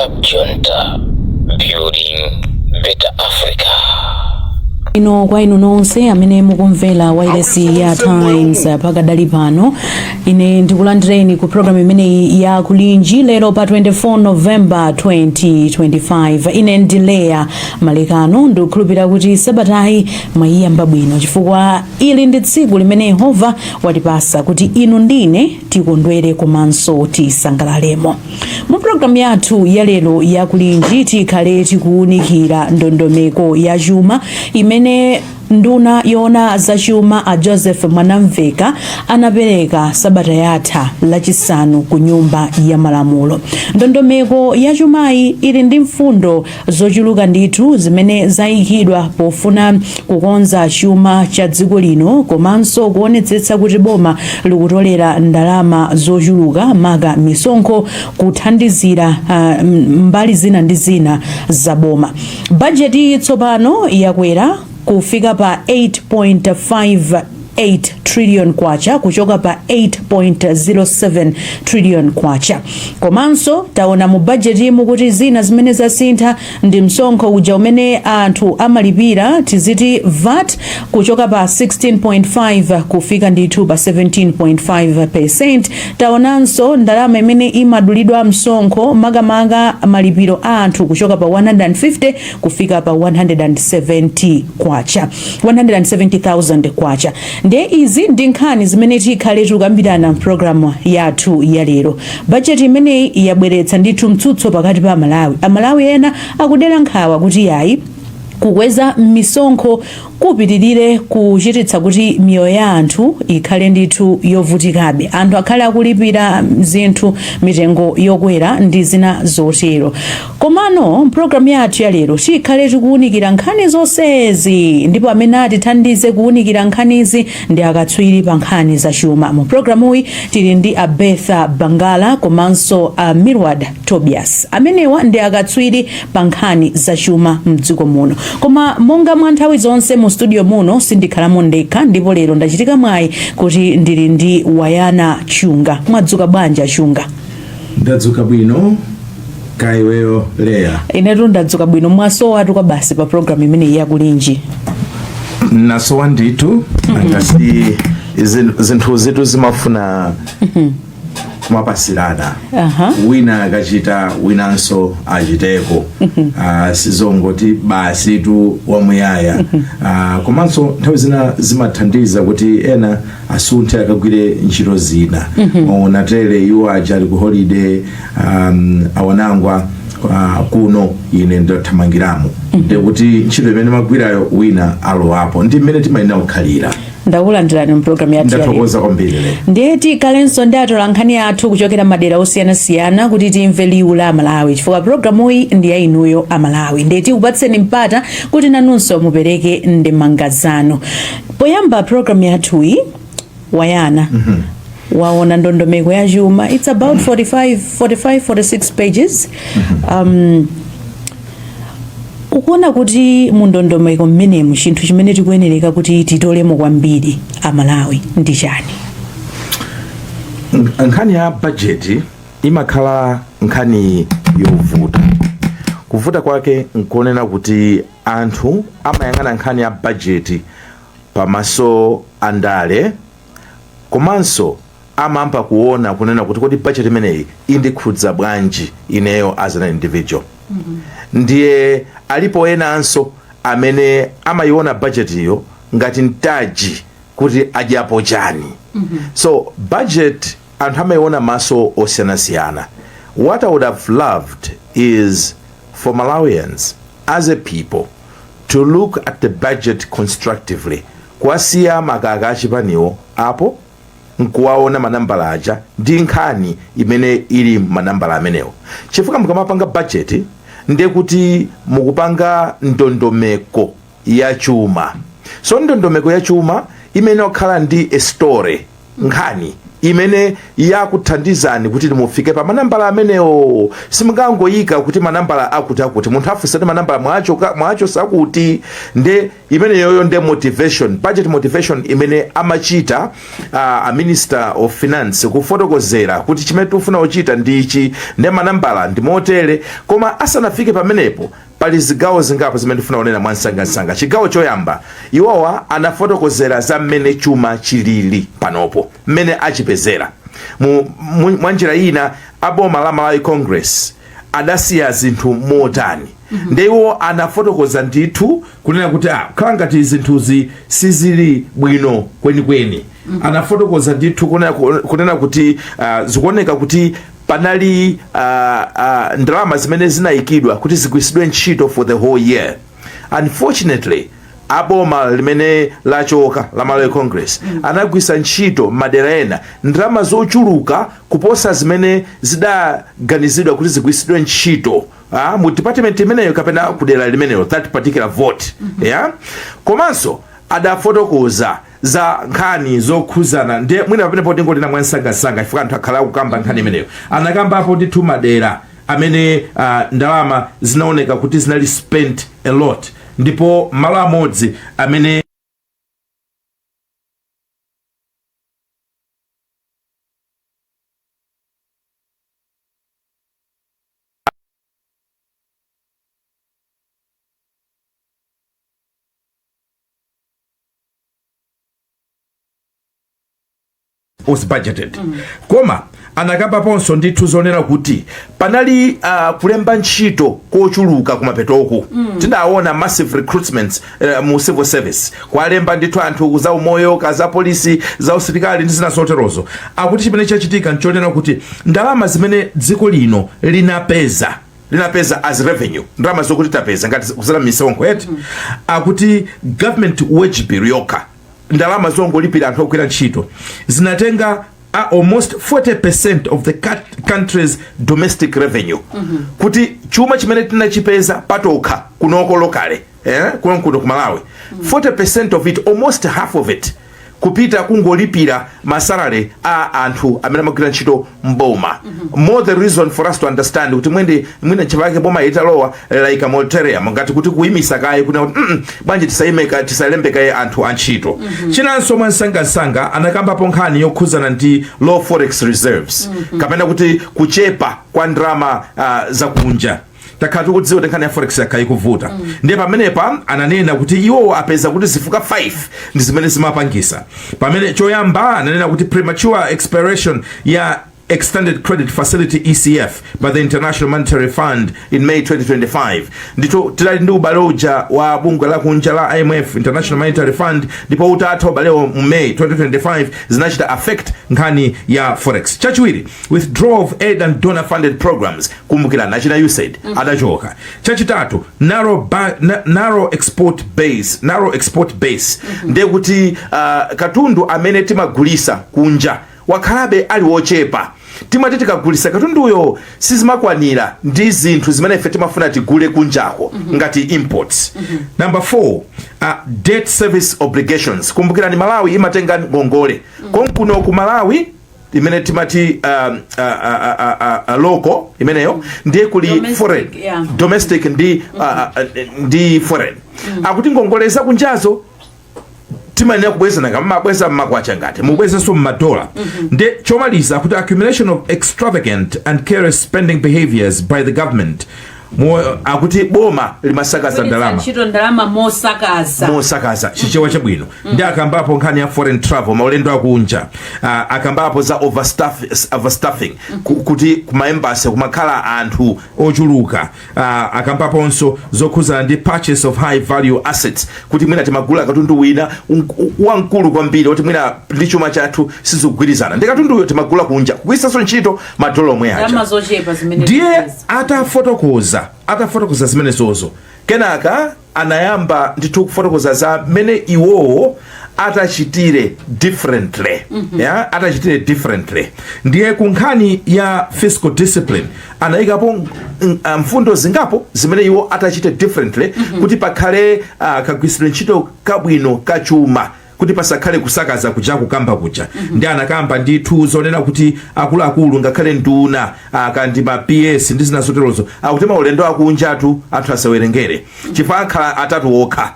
Cab Junta, building better Africa. Ino kwa inu nonse amene mukumvera wailesi ya Times pakadali pano, ine ndikulandireni ku programu imeneyi ya Kulinji lero pa 24 November 2025. Ine ndi Leya Malekano. Ndikukhulupirira kuti sabatayi mwayiyamba bwino, chifukwa ili ndi tsiku limene Yehova watipasa kuti inu ndine tikondwere komanso tisangalalemo. Mu programu yathu ya lero ya Kulinji tikhale tikuwunikira ndondomeko ya chuma imene nduna yoona zachuma a Joseph Mwanamveka anapereka sabata yatha Lachisanu ku Nyumba ya Malamulo. Ndondomeko ya chumayi ili ndi mfundo zochuluka ndithu zimene zayikidwa pofuna kukonza chuma cha dziko lino komanso kuonetsetsa kuti boma likutolera ndalama zochuluka, maka misonkho, kuthandizira mbali zina ndi zina za boma. Bajeti tsopano yakwera kufika pa 8.58 trillion kwacha kuchoka pa 8.07 trillion kwacha. Komanso taona mu bajetimu kuti zina zimene zasintha ndi msonkho uja umene anthu amalipira, tiziti VAT, kuchoka pa 16.5 kufika ndithu pa 17.5. Taonanso ndalama imene imadulidwa msonkho, makamaka malipiro a anthu, kuchoka pa 150 kufika pa 170 kwacha, 170,000 kwacha. Ndiye izi ndi nkhani zimene tikhale tikukambirana mpulogalamu yathu ya lero. Bajeti imeneyi yabweretsa ndithu mtsutso pakati pa Amalawi. Amalawi ena akudera nkhawa kuti yayi, kukweza misonkho kupitirire kuchititsa kuti miyoyo ya anthu ikhale ndithu yovutikabe, anthu akhale akulipira zinthu mitengo yokwera ndi zina zotero. Komano mpulogalamu yathu ya lero tikhale tikuwunikira nkhani zonsezi, ndipo amene atithandize kuwunikira nkhanizi ndi akatswiri pa nkhani zachuma. Mu pulogalamuyi tili ndi a Betha Bangala komanso a Milward Tobias. Amenewa ndi akatswiri pa nkhani zachuma mdziko muno. Koma monga mwa nthawi zonse, mu studio muno sindikhalamo ndekha, ndipo lero ndachitika mwayi kuti ndili ndi Wayana Chunga. Mwadzuka bwanji, Chunga? Ndadzuka bwino, kaiweyo Leya? Inetu ndadzuka bwino. Mwasowatu kwa basi pa programu imeneyi yakulinji. Nasowa ndithu. Ngati zinthu zitu zimafuna kumapasirana, wina akachita, winanso achiteko. Sizongoti basi tu wamuyaya. Komanso nthawi zina zimathandiza kuti ena asunthe akagwire ntchito zina. Ona tere iwo aja ali ku holiday, awanangwa kuno ine ndathamangiramo, ndikuti ntchito imene magwirayo wina alowapo. Ndi mmene timayenera kukhalira. Ndakulandirani mpulogalamu yathu ya lero. Ndathokoza kwambiri lero. Ndiye tikhalenso ndi atolankhani athu kuchokera madera osiyanasiyana kuti timve liwu la Amalawi, chifukwa pulogalamuyi ndi ya inuyo Amalawi. Ndiye tikupatseni mpata kuti nanunso mupereke ndemanga zanu. Poyamba pulogalamu yathuyi, Wayana, waona ndondomeko ya chuma. It's about 45, 45, 46 pages. Ukuona kuti mu ndondomeko mmenemu chinthu chimene tikuyenereka kuti titolemo kwambiri Amalawi ndi chani? Nkhani ya bajeti imakhala nkhani yovuta. Kuvuta kwake nkuonena kuti anthu amayang'ana nkhani ya bajeti pamaso andale, komanso amayamba kuona kunena kuti kodi bajeti imeneyi indikhudza bwanji ineyo as an individual? Ndiye alipo enanso amene amayiona bajetiyo ngati mtaji kuti adyapo chani. So budget anthu amayiona maso osiyanasiyana. What I would have loved is for Malawians as a people to look at the budget constructively, kuwasiya makaka achipaniwo apo nkuwaona manambala aja ndi nkhani imene ili manambala amenewo, chifukwa mukamapanga budget ndiye kuti mukupanga ndondomeko ya chuma. So ndondomeko ya chuma imene okhala ndi a story, nkhani imene ili mmenemo. So Imene yakuthandizani kuti mufike pa manambala amenewo. Simungangoyika kuti manambala akuti akuti, munthu afunsa kuti manambala mwacho mwacho sakuti. Nde imeneyoyo nde motivation, budget motivation imene amachita a Minister of Finance, kufotokozera kuti chimene tikufuna kuchita ndichi, nde manambala ndi motere. Koma asanafike pamenepo, pali zigawo zingapo zimene ndifuna kunena mwansangasanga. Chigawo choyamba, iwowa anafotokozera za mmene chuma chilili panopo, mmene achipezera. Mwa njira ina, aboma la Malawi Congress adasiya zinthu motani? Nde iwo anafotokoza ndithu kunena kuti khala ngati zinthuzi sizili bwino kwenikweni. Anafotokoza ndithu kunena kuti zikuoneka kuti panali ndalama zimene zinayikidwa kuti zigwiritsidwe ntchito for the whole year. Unfortunately, aboma limene lachoka la Malawi Congress anagwiritsa ntchito madera ena ndalama zochuluka kuposa zimene zidaganizidwa kuti zigwiritsidwe ntchito mu department imeneyo kapena kudera limeneyo, that particular vote, yeah? Komanso adafotokoza za nkhani zokhuzana, ndiye mwina pamenepo tingotina mwansangasanga chifukwa anthu akhala akukamba nkhani imeneyo. Anakambapo ndithu madera amene ndalama zinaoneka kuti zinali spent a lot, ndipo malo amodzi amene was budgeted. Koma anakambaponso ndithu zonena kuti panali kulemba ntchito kochuluka kumapetoku. Tidaona massive recruitments mu civil service, kwalemba ndithu anthu za umoyo, ka za polisi, za usilikali ndi zina zoterozo. Akuti chimene chachitika nchonena kuti ndalama zimene dziko lino linapeza as revenue, ndalama zokuti tapeza ngati kuzera misonkho eti, akuti government wage bill yokha, ndalama zongolipira anthu ogwira ntchito, zinatenga almost 40% of the country's domestic revenue, kuti chuma chimene tinachipeza patokha kunoko locally, kuno kuno ku Malawi, 40% of it, almost half of it, kupita kungolipira ma salary a anthu amene amagwira ntchito mboma. More the reason for us to understand kuti mwende mwina nchifukwa boma italowa like a moratorium, ngati kuti kuyimisa kaye kuti bwanji tisalembe kaye anthu antchito. Chinanso mwansangasanga, anakambapo nkhani yokhuzana ndi low forex reserves, kapena kuti kuchepa kwa ndalama zakunja. Takhala tikudziwa kuti nkhani ya forex yakhala ikuvuta. Ndiye pamenepa ananena kuti iwowo apeza kuti zifukwa 5 ndi zimene zimapangisa. Pamene choyamba ananena kuti premature expiration ya Extended Credit Facility, ECF, by the International Monetary Fund in May 2025. Ndithu tidali ndi ubale uja wa bungwe lakunja la IMF, International Monetary Fund, ndipo utatha ubalewo mu May 2025, zinachita affect nkhani ya forex. Chachiwiri, withdrawal of aid and donor funded programs. Kumbukirani achina USAID adachoka. Chachitatu, narrow export base. Narrow export base ndiye kuti katundu amene timagulisa kunja wakhalabe ali wochepa. Timati tikagulisa katunduyo sizimakwanira ndi zinthu zimene ife timafuna tigule kunjako ngati imports. Number 4, debt service obligations. Kumbukirani Malawi imatenga ngongole konkuno ku Malawi, imene timati local imeneyo, ndiye kuli Domestic, foreign, domestic ndi foreign. Akuti ngongole zakunjazo timayenera kubwezana, ngati mumabweza mmakwacha, ngati mubwezenso mmadola. Ndi chomaliza kuti accumulation of extravagant and careless spending behaviors by the government. Akuti boma limasakaza ndalama, ntchito ndalama mosakaza. Mosakaza, Chichewa chabwino. Ndi akambapo nkhani ya foreign travel, maulendo akunja. Akambapo za overstaffing, kuti kuma embassy kumakhala anthu ochuluka. Akambaponso zokhuzana ndi purchase of high value assets, kuti mwina timagula katundu wina wamkulu kwambiri oti mwina ndi chuma chathu sizikugwirizana, ndi katunduyo timagula kunja kugwiritsanso ntchito madola omwe aja. Ndalama zochepa zimene Ndiye tikupeza. Atafotokoza zimenezozo, kenaka anayamba ndithu kufotokoza za mmene iwowo atachitire differently. Yeah, atachitire differently. Ndiye ku nkhani ya fiscal discipline anayikapo mfundo zingapo zimene iwo atachite differently kuti pakhale kagwiritsidwe ntchito kabwino kachuma, kuti Kuti pasakhale kusakaza kuja kukamba kuja, ndi anakamba ndithu zonena kuti akuluakulu, ngakhale nduna kandi ma PS ndi zina zoterozo, akuti maulendo akunjatu anthu asawerengere chifukwa akhala atatu okha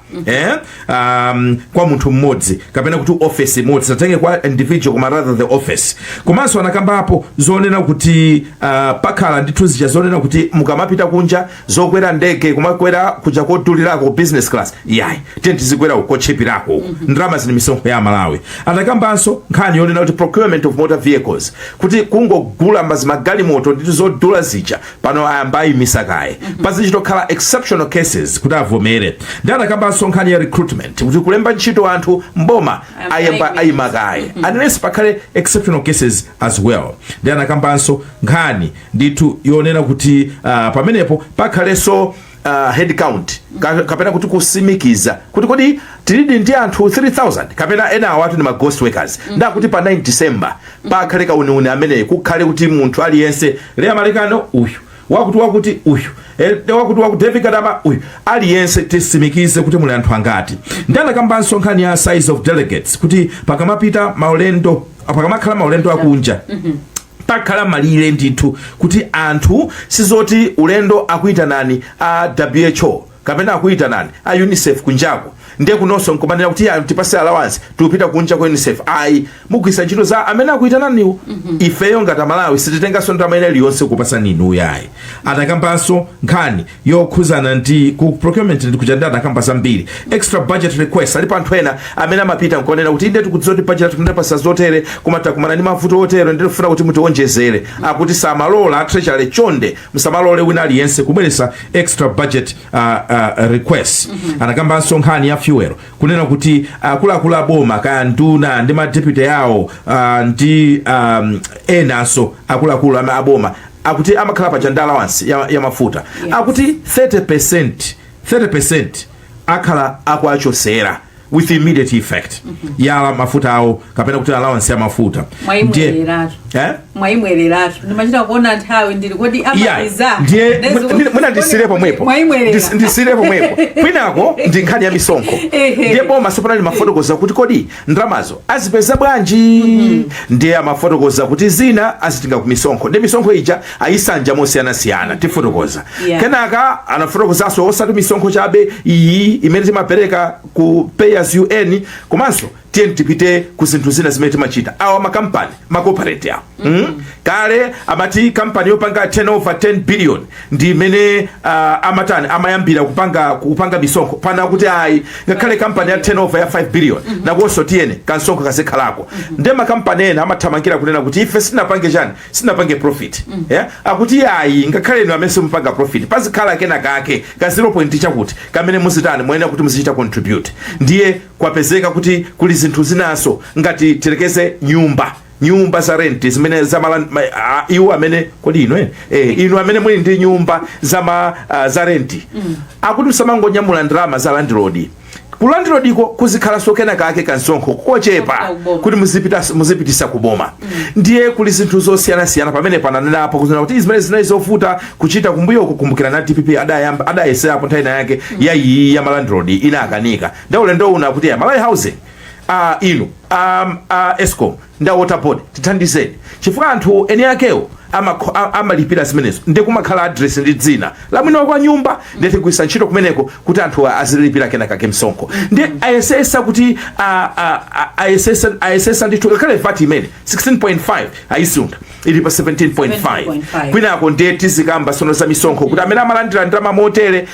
kwa munthu mmodzi kapena kuti office imodzi, satenge kwa individual koma rather the office. Komanso anakambapo zonena kuti pakhala ndithu zija zonena kuti mukamapita kunja, zokwera ndege, kumakwera kuja kodulirako, business class, yayi, tiye tizikwera kotchipirako uku, ndalama zini misonkho ya Malawi. Anakambanso nkhani yonena kuti procurement of motor vehicles, kuti kungogula magalimoto ndithu zodula zija, pano ayamba ayimisa kaye, pazichitokhala exceptional cases kuti avomere. Ndi anakambanso nkhani ya recruitment, kuti kulemba ntchito anthu mboma ayamba ayima kaye unless pakhale exceptional cases as well. Ndi anakambanso nkhani ndithu yonena kuti pamenepo pakhalenso head count kapena kuti kusimikiza kuti kodi tilidi ndi anthu 3000 kapena ena awatu ndi ma ghost workers. Ndakuti pa 9 December pakhale kauniuni ameneyi, kukhale kuti munthu aliyense, Leya Malekano uyu, wakuti wakuti uyu, wakuti wakuti, David Kadama uyu, aliyense tisimikize kuti muli anthu angati. Ndi anakambanso nkhani ya size of delegates, kuti pakamapita maulendo, pakamakhala maulendo akunja, pakhala malire ndithu, kuti anthu sizoti ulendo akuitanani a WHO kapena akuitanani a UNICEF kunjako, ndiye kunonso nkumanena kuti ya, tipase allowance, tikupita kunja kwa UNICEF. Ayi, mugwisa ntchito za amene akuitananiwo. Ifeyo ngati Amalawi sititenganso ndalama ina iliyonse kupasani inu, yayi. Anakambanso nkhani yokhuzana ndi ku procurement ndi kuja, ndi anakamba zambiri. Extra budget request, alipo anthu ena amene amapita nkuonena kuti inde, tikudziwa kuti budget tinapasa zotere, koma takumana ndi mavuto otere, ndikufuna kuti mutionjezere. Akuti samalola, Treasury, chonde musamalole wina aliyense kubweresa extra budget request. Anakambanso nkhani ya fuel, kunena kuti akuluakulu aboma, kaya nduna ndi ma deputy yawo, ndi enanso akuluakulu aboma, akuti amakhala paja ndi allowance ya mafuta. Akuti 30%, 30% akhala akuachosera with immediate effect ya mafuta awo kapena kuti allowance ya mafuta. Mwayimwereratu. Eh? Mwayimwereratu, ndimachita kuona nthawi ndili kodi amaliza. Ndiye mwina ndisire pomwepo. Mwayimwerera. Ndisire pomwepo. Kwinako ndi nkhani ya misonkho. Ndiye boma sopano limafotokoza kuti kodi ndalamazo azipeza bwanji. Ndiye amafotokoza kuti zina azitenga ku misonkho, ndi misonkho ija ayisanja mosiyanasiyana, tifotokoza. Kenaka anafotokozanso osati misonkho chabe iyi imene timapereka ku pay as you earn, komanso tiye tipite ku zinthu zina zimene timachita awa makampani, ma corporate awa. Kale amati kampani yopanga 10 over 10 billion ndi imene amatani, amayambira kupanga misonkho. Pana kuti ayi, ngakhale kampani ya 10 over ya 5 billion, nakonso tiyene kansonkho kazikhalako. Ndiye makampani ena amathamangira kunena kuti ife sinapange chani, sinapange profit, yeah? Akuti ayi, ngakhale inu amene simupanga profit, pazikhala kena kake ka 0 point chakuti kamene muzitani, muyenera kuti muzichita contribute. Ndiye kwapezeka kuti kuli zinthu zinaso, ngati tirekeze nyumba za rent zimene za iwo amene, kodi inu inu amene muli ndi nyumba za rent, akuti musamangonyamula ndalama za landlord. Ku landlord kuzikhalanso kena kake kansonkho kochepa Kuboma. kuti muzipitisa kuboma. Ndiye kuli zinthu zosiyanasiyana pamene pananenapo kuzina kuti zimene zinali zovuta kuchita kumbuyo. Kukumbukira na DPP adayamba adayeserapo nthawi ina yake ya iyi ya ma landlord, inakanika. Ndi ulendo una kuti ya Malawi Housing, inu ESCOM ndi Water Board, tithandizeni, chifukwa anthu eni akewo amalipira zimenezo, ndiye kumakhala address ndi dzina la mwini kwa nyumba, ndiye tigwisa ntchito kumeneko kuti anthu azilipira kena kake msonkho. Ndiye ayesesa kuti ayesesa ndithu, ngakhale VAT imene 16.5 ayisuntha, ili pa 17.5. 17.5. Kwinako ndiye tizikamba sono za misonkho, kuti amene amalandira ndalama motere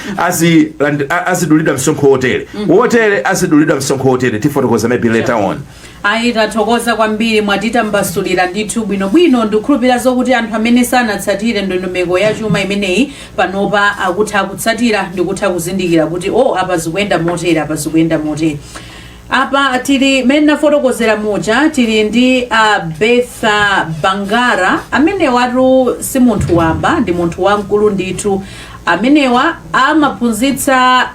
azidulidwa msonkho wotere, wotere azidulidwa msonkho wotere. Tifotokoza maybe later on. Ayi, tathokoza kwambiri, mwatitambasulira ndithu bwinobwino. Ndikukhulupirira zokuti anthu amene sanatsatire ndondomeko ya chuma imeneyi panopa akutha kutsatira ndikutha kuzindikira kuti o, apa zikuyenda motere, apa zikuyenda motere. Apa tili mmene nafotokozera muja, tili ndi Betha Bangara. Amenewatu si munthu wamba, ndi munthu wamkulu ndithu. Amenewa amaphunzitsa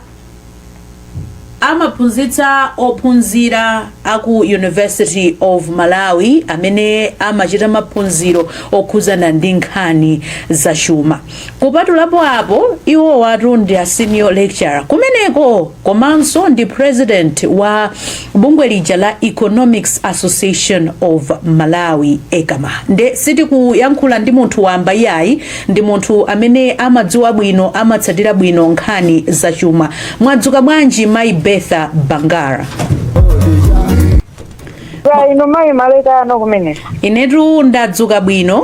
Amaphunzitsa ophunzira aku University of Malawi amene amachita maphunziro okhuzana ndi nkhani zachuma. Kupatulapo apo, iwo watu ndi a senior lecturer kumeneko, komanso ndi president wa bungwe lija la Economics Association of Malawi, ECAMA. Nde sitikuyankhula ndi munthu wamba iyayi, ndi munthu amene amadziwa bwino, amatsatira bwino nkhani zachuma. Mwadzuka bwanji, Mayi Betha Bangara? Ba ino, mayi Malekano, kumene? Inetu ndadzuka bwino.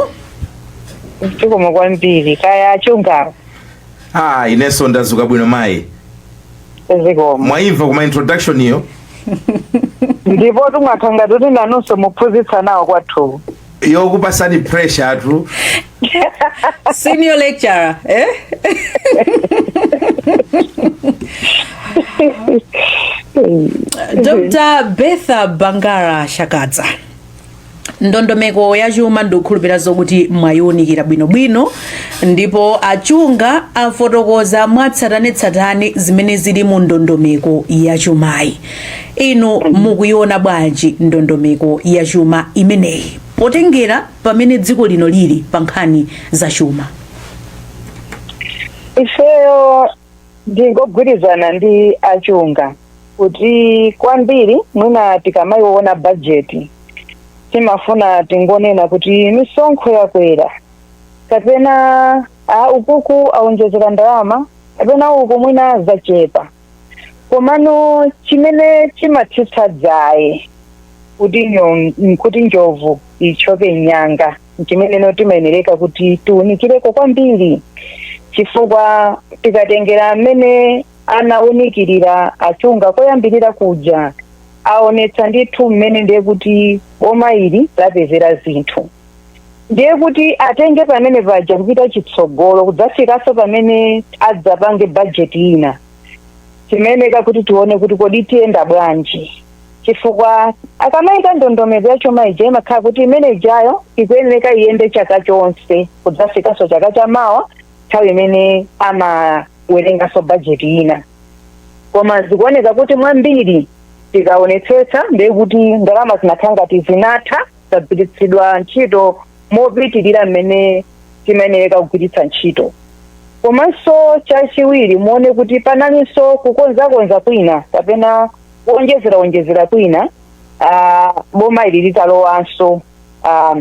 Zikomo kwambiri. Kaya achungawo? Ah, inenso ndadzuka bwino, mayi. Zikomo. Mwayimva kuma introduction iyo? Ndipo tumwakha ngati kuti nanunso muphunzitsa nawo kwathu. Yokupasani pressure atu. Senior lecturer, eh? Dr Betha Bangara Shakadza, ndondomeko ya chuma ndikukhulupirira zokuti mwayiwunikira bwinobwino, ndipo achunga afotokoza mwatsatanetsatane zimene zili mu ndondomeko ya chumayi. Inu mukuiona bwanji ndondomeko ya chuma imeneyi, potengera pamene dziko lino lili pa nkhani za chuma? Ifeyo ndingogwirizana ndi achunga kuti kwambiri mwina tikamayiona bajeti timafuna tingonena kuti misonkho yakwera, kapena a ukuku awonjezera ndalama, kapena uku mwina zachepa. Komano chimene chimatsitsa dzaye kuti njovu ichoke nyanga, chimene timayenereka kuti tiunikireko kwambiri, chifukwa tikatengera amene anaunikirira achunga koyambirira kuja, aonetsa ndithu mmene ndiye kuti boma ili lapezera zinthu. Ndiye kuti atenge pamene paja kupita chitsogolo kudzafikanso pamene adzapange bajeti ina, chimeneka kuti tione kuti kodi tiyenda bwanji, chifukwa akamayika ndondomeko ya chuma ija imakhala kuti imene ijayo ikuyeneka iyende chaka chonse kudzafikanso chaka chamawa, nthawi imene amawerenganso bajeti ina. Koma zikuoneka kuti mwambiri tikaonetsetsa ndiye kuti ndalama zinakhala ngati zinatha, zagwiritsidwa ntchito mopitirira mmene timayenereka kugwiritsa ntchito. Komanso chachiwiri, muone kuti panalinso kukonzakonza kwina kapena kuonjezerawonjezera kwina boma ili litalowanso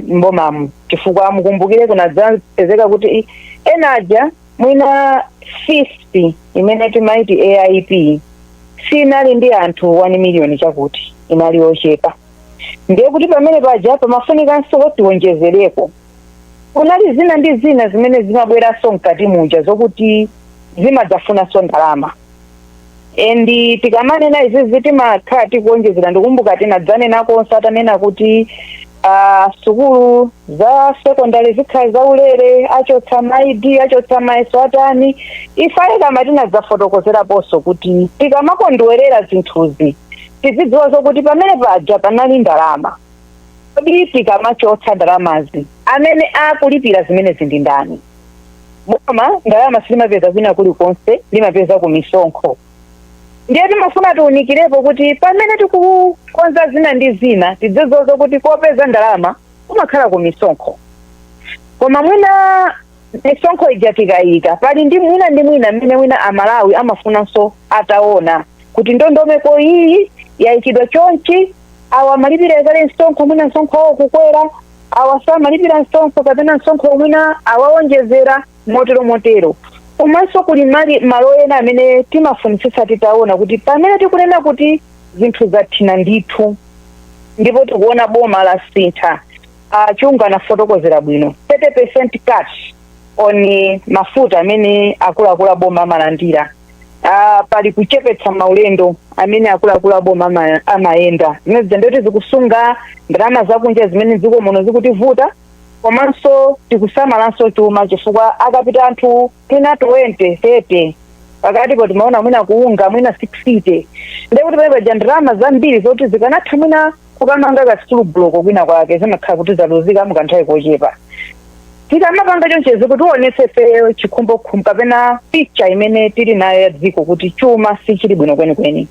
mbomamu, chifukwa mukumbukire kunadzapezeka kuti ena aja mwina FISP imene timaiti AIP sinali ndi anthu 1 million chakuti, inali yochepa. Ndiye kuti pamene paja pamafunikanso tiwonjezereko. Kunali zina ndi zina zimene zimabweranso mkati muja zokuti zimadzafunanso ndalama. And tikamanena izizi timakhala tikuonjezera. Ndikumbuka tinadzanenakonso atanena kuti sukulu za sekondari zikhala zaulere, achotsa ma ID, achotsa mayeso, atani, ife kama tinadzafotokozeraponso kuti tikamakondwerera zinthuzi tizidziwa zokuti pamene paja panali ndalama. Kodi tikamachotsa ndalamazi, amene akulipira zimenezi ndi ndani? Boma ndalama silimapeza kwina kulikonse, limapeza ku misonkho. Ndiye timafuna tiunikirepo kuti pamene tikukonza zina ndi zina tidzidziwa kuti kopeza ndalama kumakhala ku misonkho. Koma mwina misonkho ija tikayika, pali ndi mwina ndi mwina mmene mwina Amalawi amafunanso ataona kuti ndondomeko iyi yayikidwa chonchi, awa amalipira kale msonkho, mwina msonkho wawo kukwera, awa samalipira msonkho kapena msonkho mwina awawonjezera, motero motero. Komanso kuli malo ena amene timafunitsitsa titaona kuti pamene tikunena kuti zinthu zathina ndithu ndipo tikuona boma lasintha, achunga anafotokozera bwino, 30% cut on mafuta amene akuluakulu aboma amalandira, pali kuchepetsa maulendo amene akuluakulu aboma amayenda, zimene zija ndoti zikusunga ndalama zakunja zimene dziko muno zikutivuta. Komanso tikusamalanso chuma, chifukwa akapita anthu mwina 20 30, pakatipo timaona mwina kuunga mwina 60, ndekuti pamene paja ndalama zambiri zoti zikanatha mwina kukamanga ka school block kwina kwake zimakhala kuti zaluzika mukanthawi kochepa. Tikamapanga chonchezi kuti tionetse ifeyo chikhumbokhumbo kapena picture imene tili nayo ya dziko kuti chuma sichili bwino kwenikweni.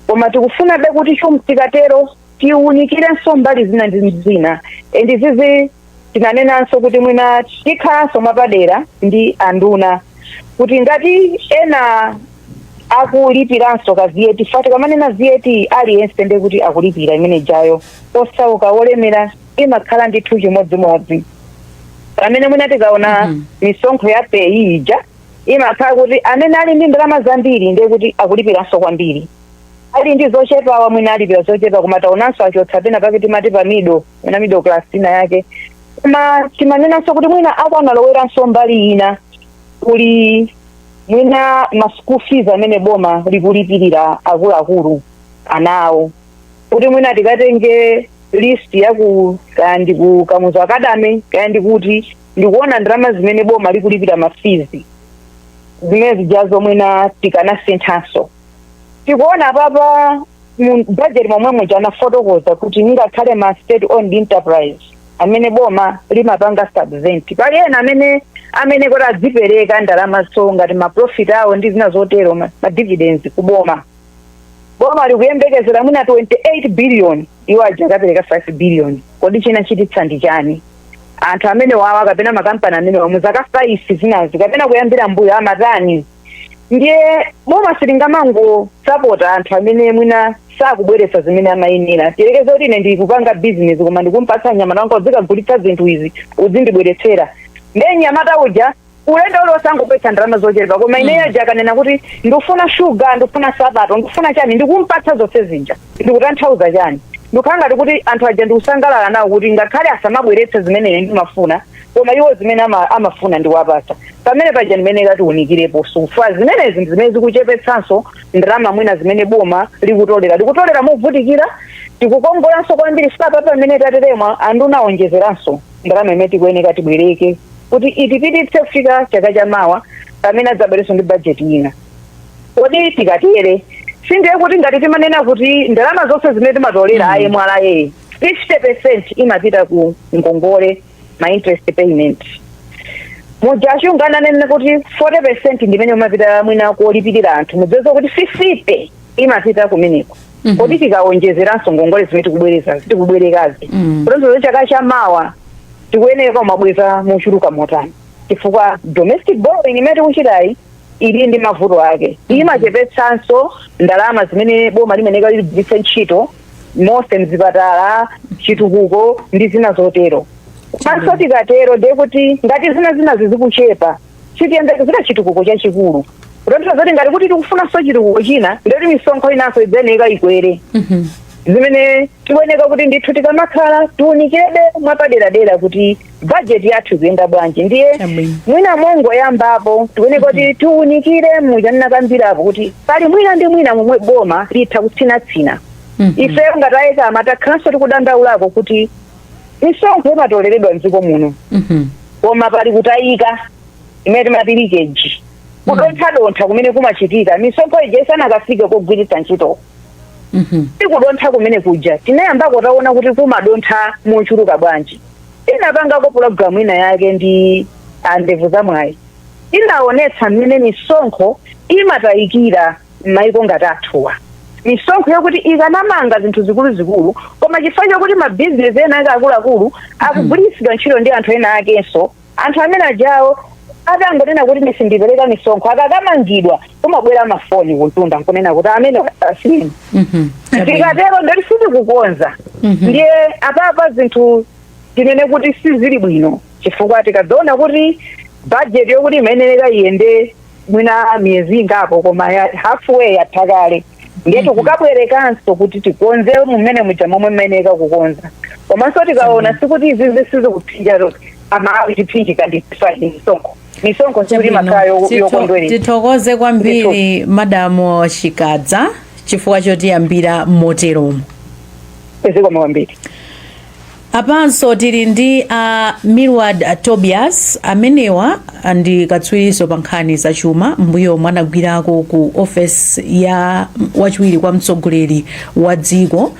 Koma tikufunabe kuti tikatero tiwunikirenso mbali zina ndi zina. And izizi tinanenanso kuti mwina tikhalanso mwapadera ndi anduna, kuti ngati ena akulipiranso ka VAT, fa tikamanena VAT, aliyense ndiye kuti akulipira imene jayo, osauka, olemera, imakhala ndithu chimodzimodzi. Pamene mwina tikaona misonkho ya PAYE ija, imakhala kuti amene ali ndi ndalama zambiri ndiye kuti akulipiranso kwambiri, ali ndi zochepawa mwina alipira zochepa. Koma taonanso achotsa pena pake, timati pa middle, mwina middle class ina yake. Koma timanenanso kuti mwina akanaloweranso mbali ina, kuli mwina ma school fees amene boma likulipirira akuluakulu anawo, kuti mwina tikatenge list yaku kaya ndi ku Kamuzu Academy, kaya ndikuti, ndikuona ndalama zimene boma likulipira ma fees zimene zijazo, mwina tikanasinthanso. Tikuona papa mu budget momwe anafotokoza kuti ngakhale ma state owned enterprise amene boma limapanga subvent, pali ena amene kuti adzipereka ndalama, so ngati ma profit awo ndi zina zotero, ma dividends kuboma. Boma likuyembekezera mwina 28 billion, iwo aja akapereka 5 billion. Kodi china chititsa ndi chani? Anthu amene wawa kapena makampani amene wa muzaka 5 zinazi kapena kuyambira mbuyo amatani? Ndiye boma silingamangosapota anthu amene mwina sakubweretsa zimene amayenera. Tiyerekeze kuti ine ndikupanga business, koma ndikumpatsa nyamata wanga, "Uzikagulitsa zinthu izi, uzindibweretsera." Ndiye nyamata uja ulendo uliwonse angobweretsa ndalama zochepa, koma ineyo aja akanena kuti ndikufuna shuga, ndikufuna sapato, ndikufuna chani, ndikumpatsa zonse zija. Ndikutanthauza chani? Ndikukhala ngati kuti anthu aja ndikusangalala nawo, kuti ngakhale asamabweretse zimene ine ndimafuna, koma iwo zimene amafuna ndiwapatsa. Pamene paja ndimene katiwunikirepo sufa. Zimenezi ndi zimene zikuchepetsanso ndalama mwina zimene boma likutolera movutikira. Tikukongolanso kwambiri fika papa pamene tateremwa, anduna awonjezeranso ndalama imene tikuyeneka tibwereke kuti itipititse kufika chaka chamawa pamene adzabwerenso ndi bajeti ina. Kodi tikatere, sindiye kuti ngati timanena kuti ndalama zonse zimene timatolera a MRA, 50% imapita ku ngongole, ma interest payment, muja Achunga ananena kuti 40% ndimene umapita mwina kolipirira anthu, mudziweza kuti 50 imapita kumeneko? Kodi tikawonjezeranso ngongole zimene tikubwereza, tikubwerekazi, kutanthauza chaka chamawa tikuyenera kumabweza mochuluka motani? Chifukwa domestic borrowing imene tikuchitayi ili ndi mavuto ake, imachepetsanso ndalama zimene boma limeneka ligwiritse ntchito monse mzipatala, chitukuko ndi zina zotero. Komanso tikatero, ndiye kuti ngati zina zinazi zikuchepa, sitiyembekezera chitukuko chachikulu. Kutanthauza kuti ngati kuti tikufunanso chitukuko china, ndiyoti misonkho inanso idzayeneka ikwere, zimene tikuyeneka kuti ndithu tikamakhala tiunikirebe mwapaderadera kuti bajeti yathu ikuyenda bwanji. Ndiye mwina mongoyambapo, tikuyeneka kuti tiunikire muchanakambirapo kuti pali mwina ndi mwina momwe boma litha kutsinatsina. Ifeyo ngati a ECAMA takhalanso tikudandaulako kuti misonkho imatoleredwa mdziko muno, koma pali kutayika imene timati leakage, kudonthadontha kumene kumachitika misonkho ija isanakafike kogwiritsa ntchito. Tikudontha kumene kuja, tinayambako taona kuti kumadontha mochuluka bwanji. Tinapangako pulogalamu ina yake ndi andevu zamwayi, inaonetsa mmene misonkho imatayikira m'mayiko ngati athuwa, misonkho yokuti ikanamanga zinthu zikuluzikulu, koma chifukwa chokuti mabizinesi ena ake akuluakulu akugwiritsidwa ntchito ndi anthu ena akenso, anthu amene ajawo atangonena kuti ndisindipereka misonkho, akakamangidwa kumabwera mafoni kuntunda nkunena kuti amene asiyeni. Tikatero ndoti sitikukonza. Ndiye apapa zinthu tinene kuti sizili bwino, chifukwa tikadzaona kuti budget yokuti imayenera iyende mwina miyezi ingapo, koma ya halfway yatha kale, ndiye tikukabwerekanso kuti tikonze mumene muja momwe mmayeneka kukonza. Komanso tikaona, sikuti izizi sizikuphinja Amalawi, tiphinjika ndi misonkho. Misonkho sikuti imakhala yokondweretsa. Tithokoze kwambiri, Madamu Chikadza, chifukwa chotiyambira moteromo. Zikomo kwambiri. Apanso tili ndi a Milward Tobias. Amenewa ndi katswiriso pa nkhani zachuma. Mbuyo mwanagwirako ku ofesi ya wachiwiri kwa mtsogoleri wa dziko,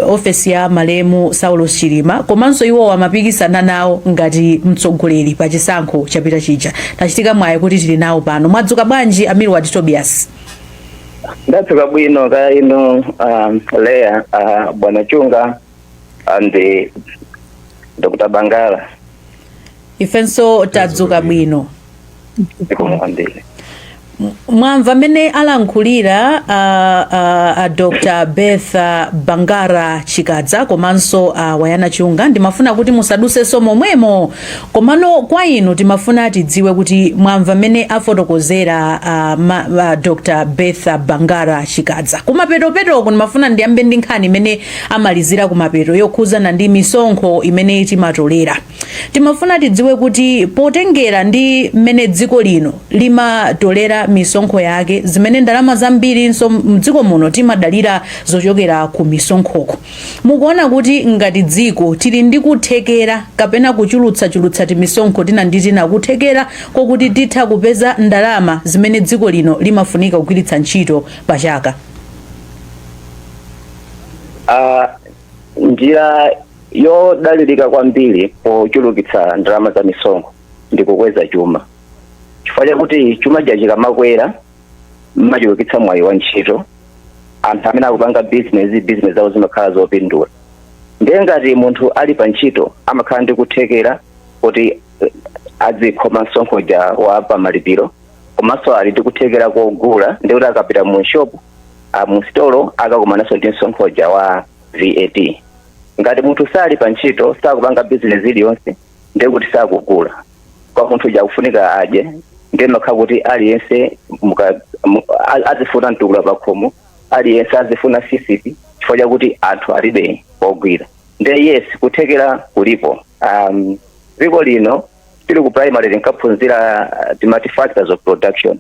ofesi ya malemu Saulos Chilima, komanso iwo amapikisana nawo ngati mtsogoleri pa chisankho chapita chija. Tachitika mwayi kuti tili nawo pano. Mwadzuka bwanji, a Milward Tobias? Ndadzuka bwino, kaya inu, Leya, bwana Chunga and Dr. Bangala. Ifenso tadzuka bwino. Zikomo kwambiri. Mwamva mmene alankhulira Dr Bertha Bangara Chikadza komanso Wayana Chunga. Ndimafuna kuti musadusenso momwemo, komano kwa inu timafuna tidziwe kuti mwamva mmene afotokozera Dr Bertha Bangara Chikadza. Kumapetopetoko ndimafuna ndiyambe ndi nkhani imene amalizira kumapeto yokhuzana ndi misonkho imene timatolera. Timafuna tidziwe kuti potengera ndi mmene dziko lino limatolera misonkho yake, zimene ndalama zambirinso mdziko muno timadalira zochokera ku misonkhoko, mukuona kuti ngati dziko tili ndi kuthekera kapena kuchulutsachulutsa timisonkho tina ndi tina, kuthekera kokuti titha kupeza ndalama zimene dziko lino limafunika kugwiritsa ntchito pa chaka? Njira yodalirika kwambiri pochulukitsa ndalama za misonkho ndi kukweza chuma, chifukwa chakuti chuma chikamakwera mmachulukitsa mwayi wa ntchito. Anthu amene akupanga business, business zawo zimakhala zopindula. Ndiye ngati munthu ali pa ntchito, amakhala ndi kuthekera kuti adzikhoma msonkho ja wa pamalipiro, komanso ali ndi kuthekera kogula. Ndi kuti akapita mu shop, mu sitolo, akakumananso ndi msonkho ja wa VAT. Ngati munthu sali pa ntchito, sakupanga business iliyonse, ndiye kuti sakugula. Kwa munthu uja akufunika adye. Ndiye makhala kuti aliyense azifuna mtukula pakhomo, aliyense azifuna sisipi, chifukwa chakuti anthu alibe pogwira. Ndiye yes, kuthekera kulipo. Dziko lino, tili ku primary tinkaphunzira timati factors of production,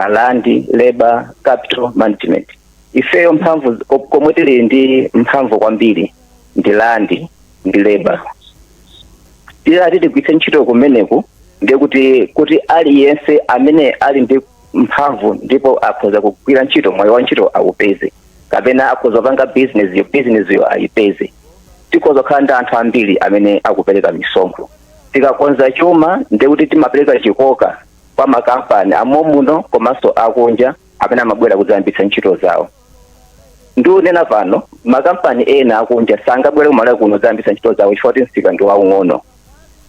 land, labor, capital, management. Ifeyo mphamvu komwe tili ndi mphamvu kwambiri ndi land ndi labor. Tiyati tigwiritse ntchito kumeneku, ndiye kuti aliyense amene ali ndi mphamvu ndipo akhoza kugwira ntchito, mwayi wa ntchito awupeze, kapena akhoza kupanga business yo, business yo ayipeze, tikhoza kukhala ndi anthu ambiri amene akupereka misonkho. Tikakonza chuma, ndiye kuti timapereka chikoka kwa makampani amomuno komanso akunja amene amabwera kudzayambitsa ntchito zawo. Ndikunena pano, makampani ena akunja sangabwere kumalawi kuno kudzayambitsa ntchito zawo chifukwa kuti msika ndi waung'ono.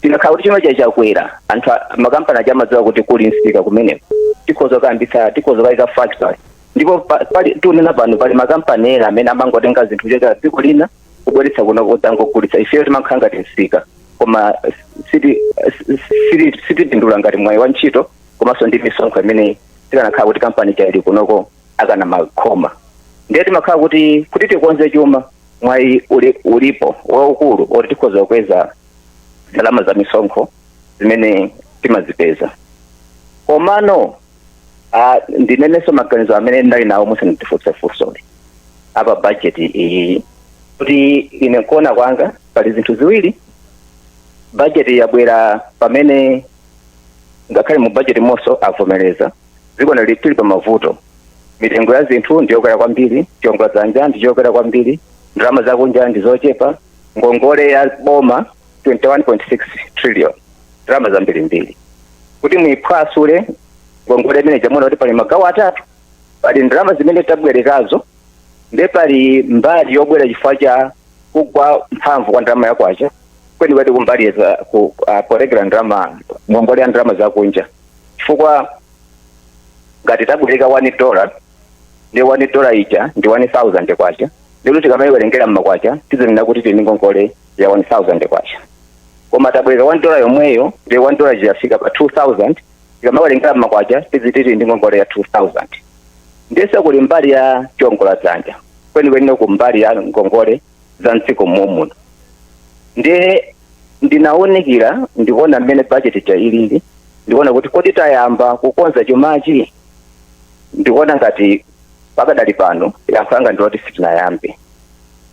Tikakhala kuti chuma chakwera, anthu makampani aja amadziwa kuti kuli msika kumeneko, tikhoza kuyambitsa, tikhoza kuyika factory. Ndipo pali, tikunena pano, pali makampani ena amene amangotenga zinthu kuchokera dziko lina kubweretsa kuno kudzangogulitsa. Ifeyo timakhala ngati msika, koma sitipindula ngati mwayi wa ntchito komanso ndi misonkho imene tikanakhala kuti kampani chaili kunoko akana makhoma. Ndiye timakhala kuti tikonze chuma, mwayi ulipo waukulu oti tikhoza kukweza ndalama za misonkho zimene timazipeza. Komano ndinenenso maganizo amene ndali nawo musandifunse funsoli apa budget iyi, kuti ine nkuona kwanga pali zinthu ziwiri. Budget yabwera pamene ngakhale mu budget monso avomereza dziko lili pa mavuto. Mitengo ya zinthu ndiyokwera kwambiri, chiwongoladzanja ndichokwera kwambiri, ndalama zakunja ndi zochepa, ngongole ya boma 21.6 trillion, ndalama zambirimbiri. Kuti muyiphwasule ngongole imene chamuona kuti pali magawo atatu: pali ndalama zimene tabwerekazo, ndiye pali mbali yobwera chifukwa cha kugwa mphamvu kwa ndalama yakwacha, kwenikweni kumbali za polegera ndalama, ngongole ya ndalama zakunja, chifukwa ngati tabwereka $1, ndi $1 ija ndi 1000 kwacha, ndikuti tikamayiwerengera mmakwacha tizinena kuti tili ndi ngongole ya 1000 kwacha. Koma tabwereka $1 yomweyo, ndi $1 yafika pa 2000, tikamawerengera mmakwacha tiziti tili ndi ngongole ya 2000. Ndiyese kuli mbali ya chiwongoladzanja, kwenikweni ku mbali ya ngongole za mdziko momuno. Ndiye ndinawunikira, ndikuona mmene budget ja ilili, ndikuona kuti kodi tayamba kukonza chumachi? Ndikuona ngati pakadali pano yankho langa ndiloti sitinayambe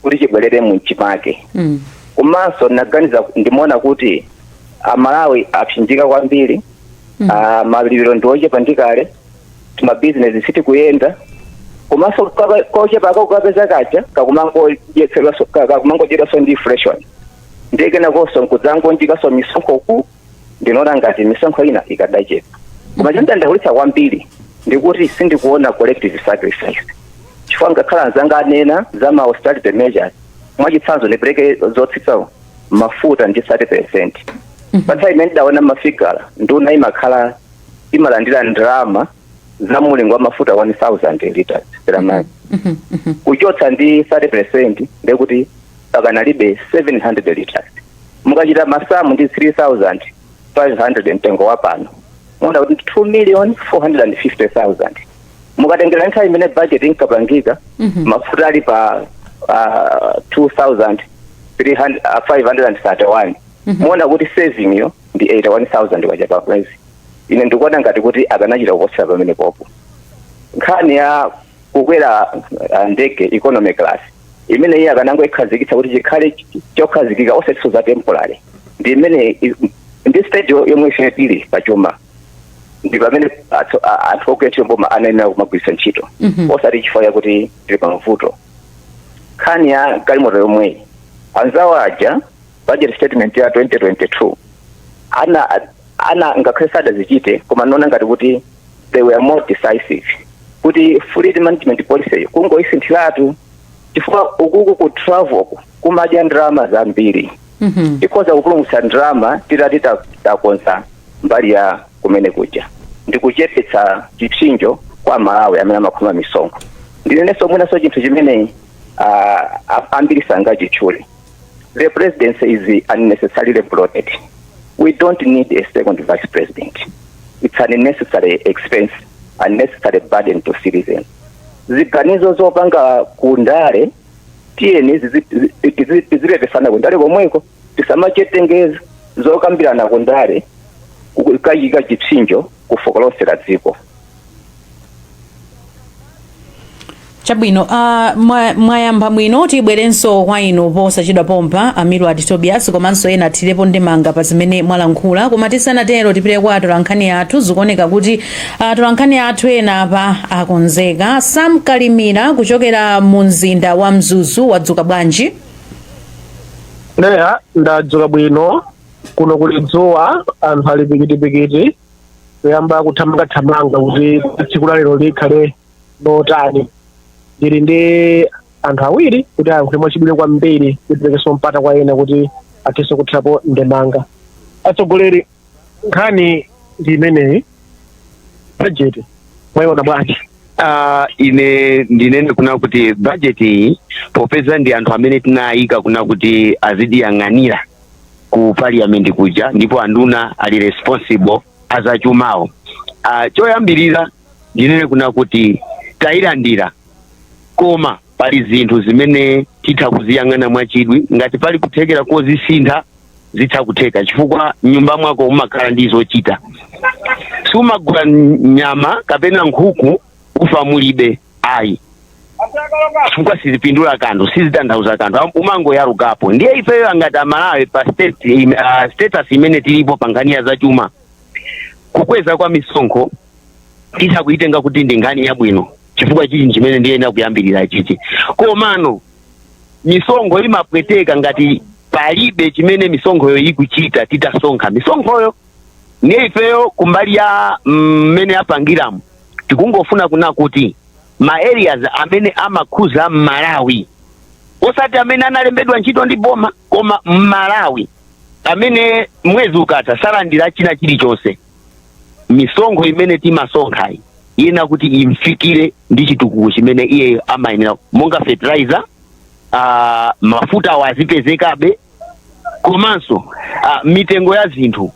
kuti chibwerere mchimake. Komanso ndinaganiza, ndimaona kuti Amalawi apsinjika kwambiri. Malipiro ndi ochepa ndikale, timabizinesi sitikuyenda, komanso kochepa kakukapeza kaja kakumangodyedwanso ndi inflation. Ndiye kenakonso nkudzangonjikaso misonkho ku, ndinaona ngati misonkho ina ikadachepa. Koma chondandaulitsa kwambiri Ndikuti sindikuona collective sacrifice, chifukwa ngakhala anzanga anena za ma austerity measures, mwachitsanzo ndipereke zotsitsa mafuta ndi 30%. Pa nthawi imene ndidaona mafigala, nduna imakhala imalandira ndalama za mulingo wa mafuta 1000 liters per month. Kuchotsa ndi 30% ndekuti pakanalibe 700 liters. Mukachita masamu ndi 3500 mtengo wa pano, muona kuti 2 million 450,000. Mukatengera nthawi imene budget inkapangika, mafuta ali pa 2531, muona kuti saving yo ndi 81,000 kwacha pa mwezi. Ine ndikuona ngati kuti akanachita kuposera pamene popo. Nkhani ya kukwera ndege economy class imene iye akanango ikhazikitsa kuti chikhale chokhazikika, osatiso za temporary, ndi imene ndi stage yomwe ife tili pachuma, ndi pamene anthu ogwira ntchito mboma anayenera kumagwiritsa ntchito, osati chifukwa chakuti tili pamavuto. Nkhani ya galimoto yomweyi, anzawo aja budget statement ya 2022 ana ngakhale sadazichite, koma nona ngati kuti they were more decisive kuti fleet management policy kungoisinthiratu, chifukwa ukuku ku travel kumadya ndalama zambiri. Ikhoza kupulumutsa ndalama titati takonza mbali ya kumene kuja ndi kuchepetsa chipsinjo kwa Malawi amene amakhoma misonkho. Ndinenenso mwinaso chinthu chimene ambiri sangachitchule: the presidency is unnecessarily bloated. We don't need a second vice president. It's an unnecessary expense, unnecessary burden to citizens. Ziganizo zopanga kundale, tiyeni tizipepesana kundale komweko, tisamachetengeza zokambirana kundale kukayika chipsinjo kufuko lonse la dziko. Chabwino, mwayamba bwino. Tibwerenso kwa inu posachedwa pompa, Amilward Tobias, komanso ena athirepo ndemanga pa zimene mwalankhula. Koma tisanatero, tipite kwa atolankhani athu. Zikuoneka kuti atolankhani athu ena apa akonzeka. Sam Kalimira kuchokera mu mzinda wa Mzuzu, wadzuka bwanji? Leya, ndadzuka bwino. Kuno kuli dzuwa, anthu ali pikitipikiti kuyamba kuthamangathamanga kuti tsiku la lero likhale lotani. Ndili ndi anthu awiri kuti ayankhule mwachidule kwambiri kuti tiperekenso mpata kwa ena kuti athenso kuthirapo ndemanga. Atsogoleri, nkhani ndi imeneyi, bajeti mwayiona bwanji? Ine ndinene kuna kuti budget iyi, popeza ndi anthu amene tinayika kuna kuti azidiyang'anira ku parliament kuja, ndipo anduna ali responsible azachumawo, choyambirira ndinene kuna kuti tayilandira, koma pali zinthu zimene titha kuziyang'ana mwachidwi. Ngati pali kuthekera kozisintha, zitha kutheka, chifukwa nyumba mwako umakhala ndi zochita. Sumagula nyama kapena nkhuku ufa mulibe, ayi, chifukwa sizipindula kanthu, sizitanthauza kanthu, umangoyalukapo. Ndiye ifeyo ngati Amalawi pa status imene tilipo pa nkhani ya zachuma, kukweza kwa misonkho titha kuitenga kuti ndi nkhani yabwino, chifukwa chichi chimene ndiyenera kuyambirira chichi. Komano misonkho imapweteka ngati palibe chimene misonkhoyo ikuchita titasonkha misonkhoyo. Ndiye ifeyo kumbali ya mmene apangiramo, tikungofuna kuna kuti ma areas amene amakhuza Mmalawi, osati amene analembedwa ntchito ndi boma, koma Mmalawi amene mwezi ukatha salandira china chilichonse, misonkho imene timasonkhayi iyenera kuti imfikire ndi chitukuko chimene iye amayenera, monga fertilizer, mafuta awo azipezekabe, komanso mitengo ya zinthu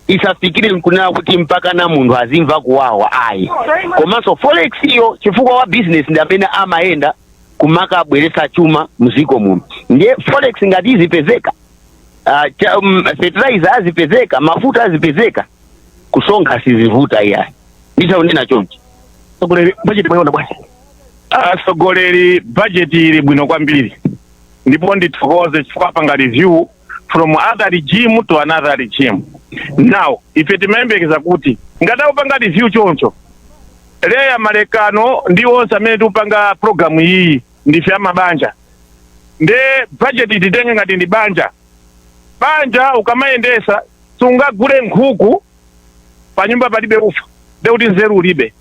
isafikire nkunena kuti mpaka na munthu azimva kuwawa, ayi. Komanso forex iyo, chifukwa wa business ndi amene amayenda kumakabweretsa chuma mziko muno. Ndiye forex ngati izipezeka, fertilizer azipezeka, mafuta azipezeka, kusonkha sizivuta iyayi. Nditaunena chonchi. Atsogoleri, bajeti mwayiona bwanji? Atsogoleri, bajeti ili bwino kwambiri, ndipo ndithokoze chifukwa apanga review from other regime to another regime. Now ife timayembekeza kuti ngati akupanga review choncho, Leya Malekano ndi onse amene tikupanga programu iyi ndife amabanja, nde bajeti titenge ngati ndi banja. Banja ukamayendesa, sungagule nkhuku pa nyumba palibe ufa, nde kuti nzeru ulibe.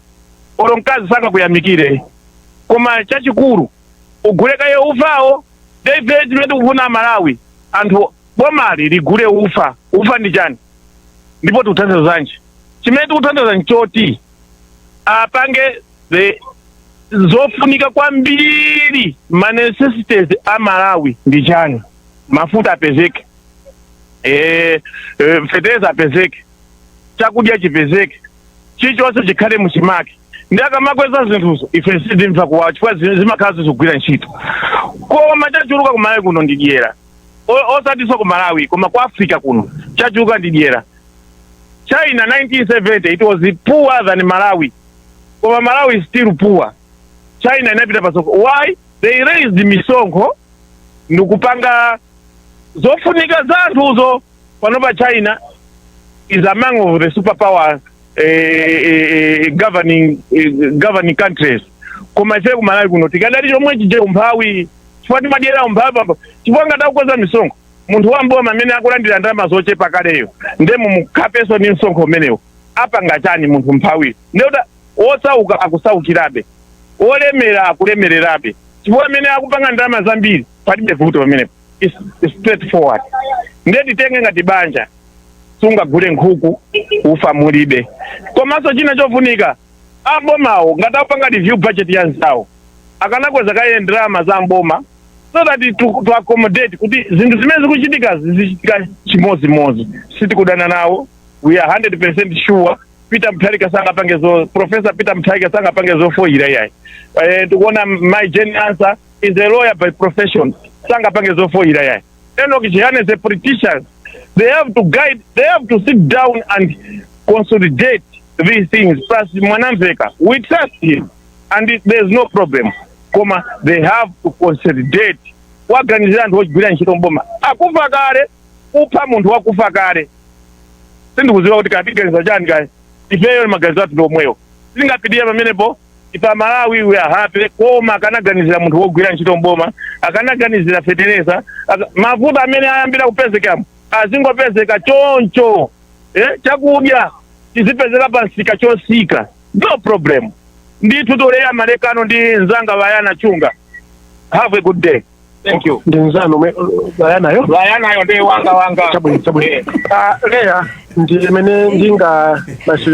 Olo mkazi sangakuyamikire, koma chachikulu ugule kaye ufawo. Ife chimene tikufuna Malawi, anthu, bomali ligule ufa. Ufa ndi chani ndipo tikuthandizanji? Chimene tikuthandiza nchoti apange the zofunika kwambiri, ma necessities a Malawi ndi chani? Mafuta apezeke, fetereza apezeke, chakudya chipezeke, chilichonse chikhale muchimake. Ndi akamakweza zinthuzo, ife sitimva kuwawa chifukwa zimakhala zizigwira ntchito. Koma chachuluka ku Malawi kuno ndi dyera. Osatinso ku Malawi, koma ku Africa kuno chachuluka ndi dyera. China 1970 it was poorer than Malawi, koma Malawi is still poor. China inapita pasoko. Why? They raised misonkho ndikupanga zofunika za anthuzo. Panopa China is among of the superpower governing countries. Koma ife ku Malawi kuno tikadali chomwe chije, umphawi, chifukwa timadyera umphawi papa, chifukwa ngati akukweza misonkho, munthu wamboma amene akulandira ndalama zochepa kaleyo, nde mumukhapenso ndi msonkho umenewo, apanga chani munthu mphawi? Ndekuti wosauka akusaukirabe, wolemera akulemererabe, chifukwa amene akupanga ndalama zambiri palibe vuto pamenepo. It's straightforward. Ndiye titenge ngati banja, sungagule nkhuku ufa mulibe. Komanso china chofunika, abomawo ngati akupanga review budget ya nzawo, akanakweza kaye ndalama za mboma so that to accommodate kuti zinthu zimene zikuchitika zizichitika chimozimozi. Sitikudana nawo, we are 100% sure Peter Mutharika sangapange zo, Professor Peter Mutharika sangapange zofoyira yayi. Tikuona Mai Jane Ansah is a lawyer by profession, sangapange zofoyira yayi. Enoch Chihana is a politician. They have to guide, they have to sit down and consolidate these things. Plus Mwanamveka, we trust him and there's no problem, koma they have to consolidate, waganizira anthu ochigwira ntchito mboma akufa kale. Kupha munthu wakufa kale, sindikuziwa kuti katiganiza chani kale. Ifeyo maganizo athu ndiomwewo, sitingapitirira pamenepo. Ife Amalawi we are happy, koma akanaganizira munthu wogwira ntchito mboma, akanaganizira fetereza, mavuto amene ayambira kupezekamo azingopezeka choncho, chakudya chizipezeka pansika chosika, no problem ndithu. Toleya malekano ndi nzanga Vayana Chunga. Have a good day, thank you. Ndi nzanu Vayanayo? Vayanayo ndi wanga wanga. Chabwino, chabwino. Ah, Leya, ndi imene ndinga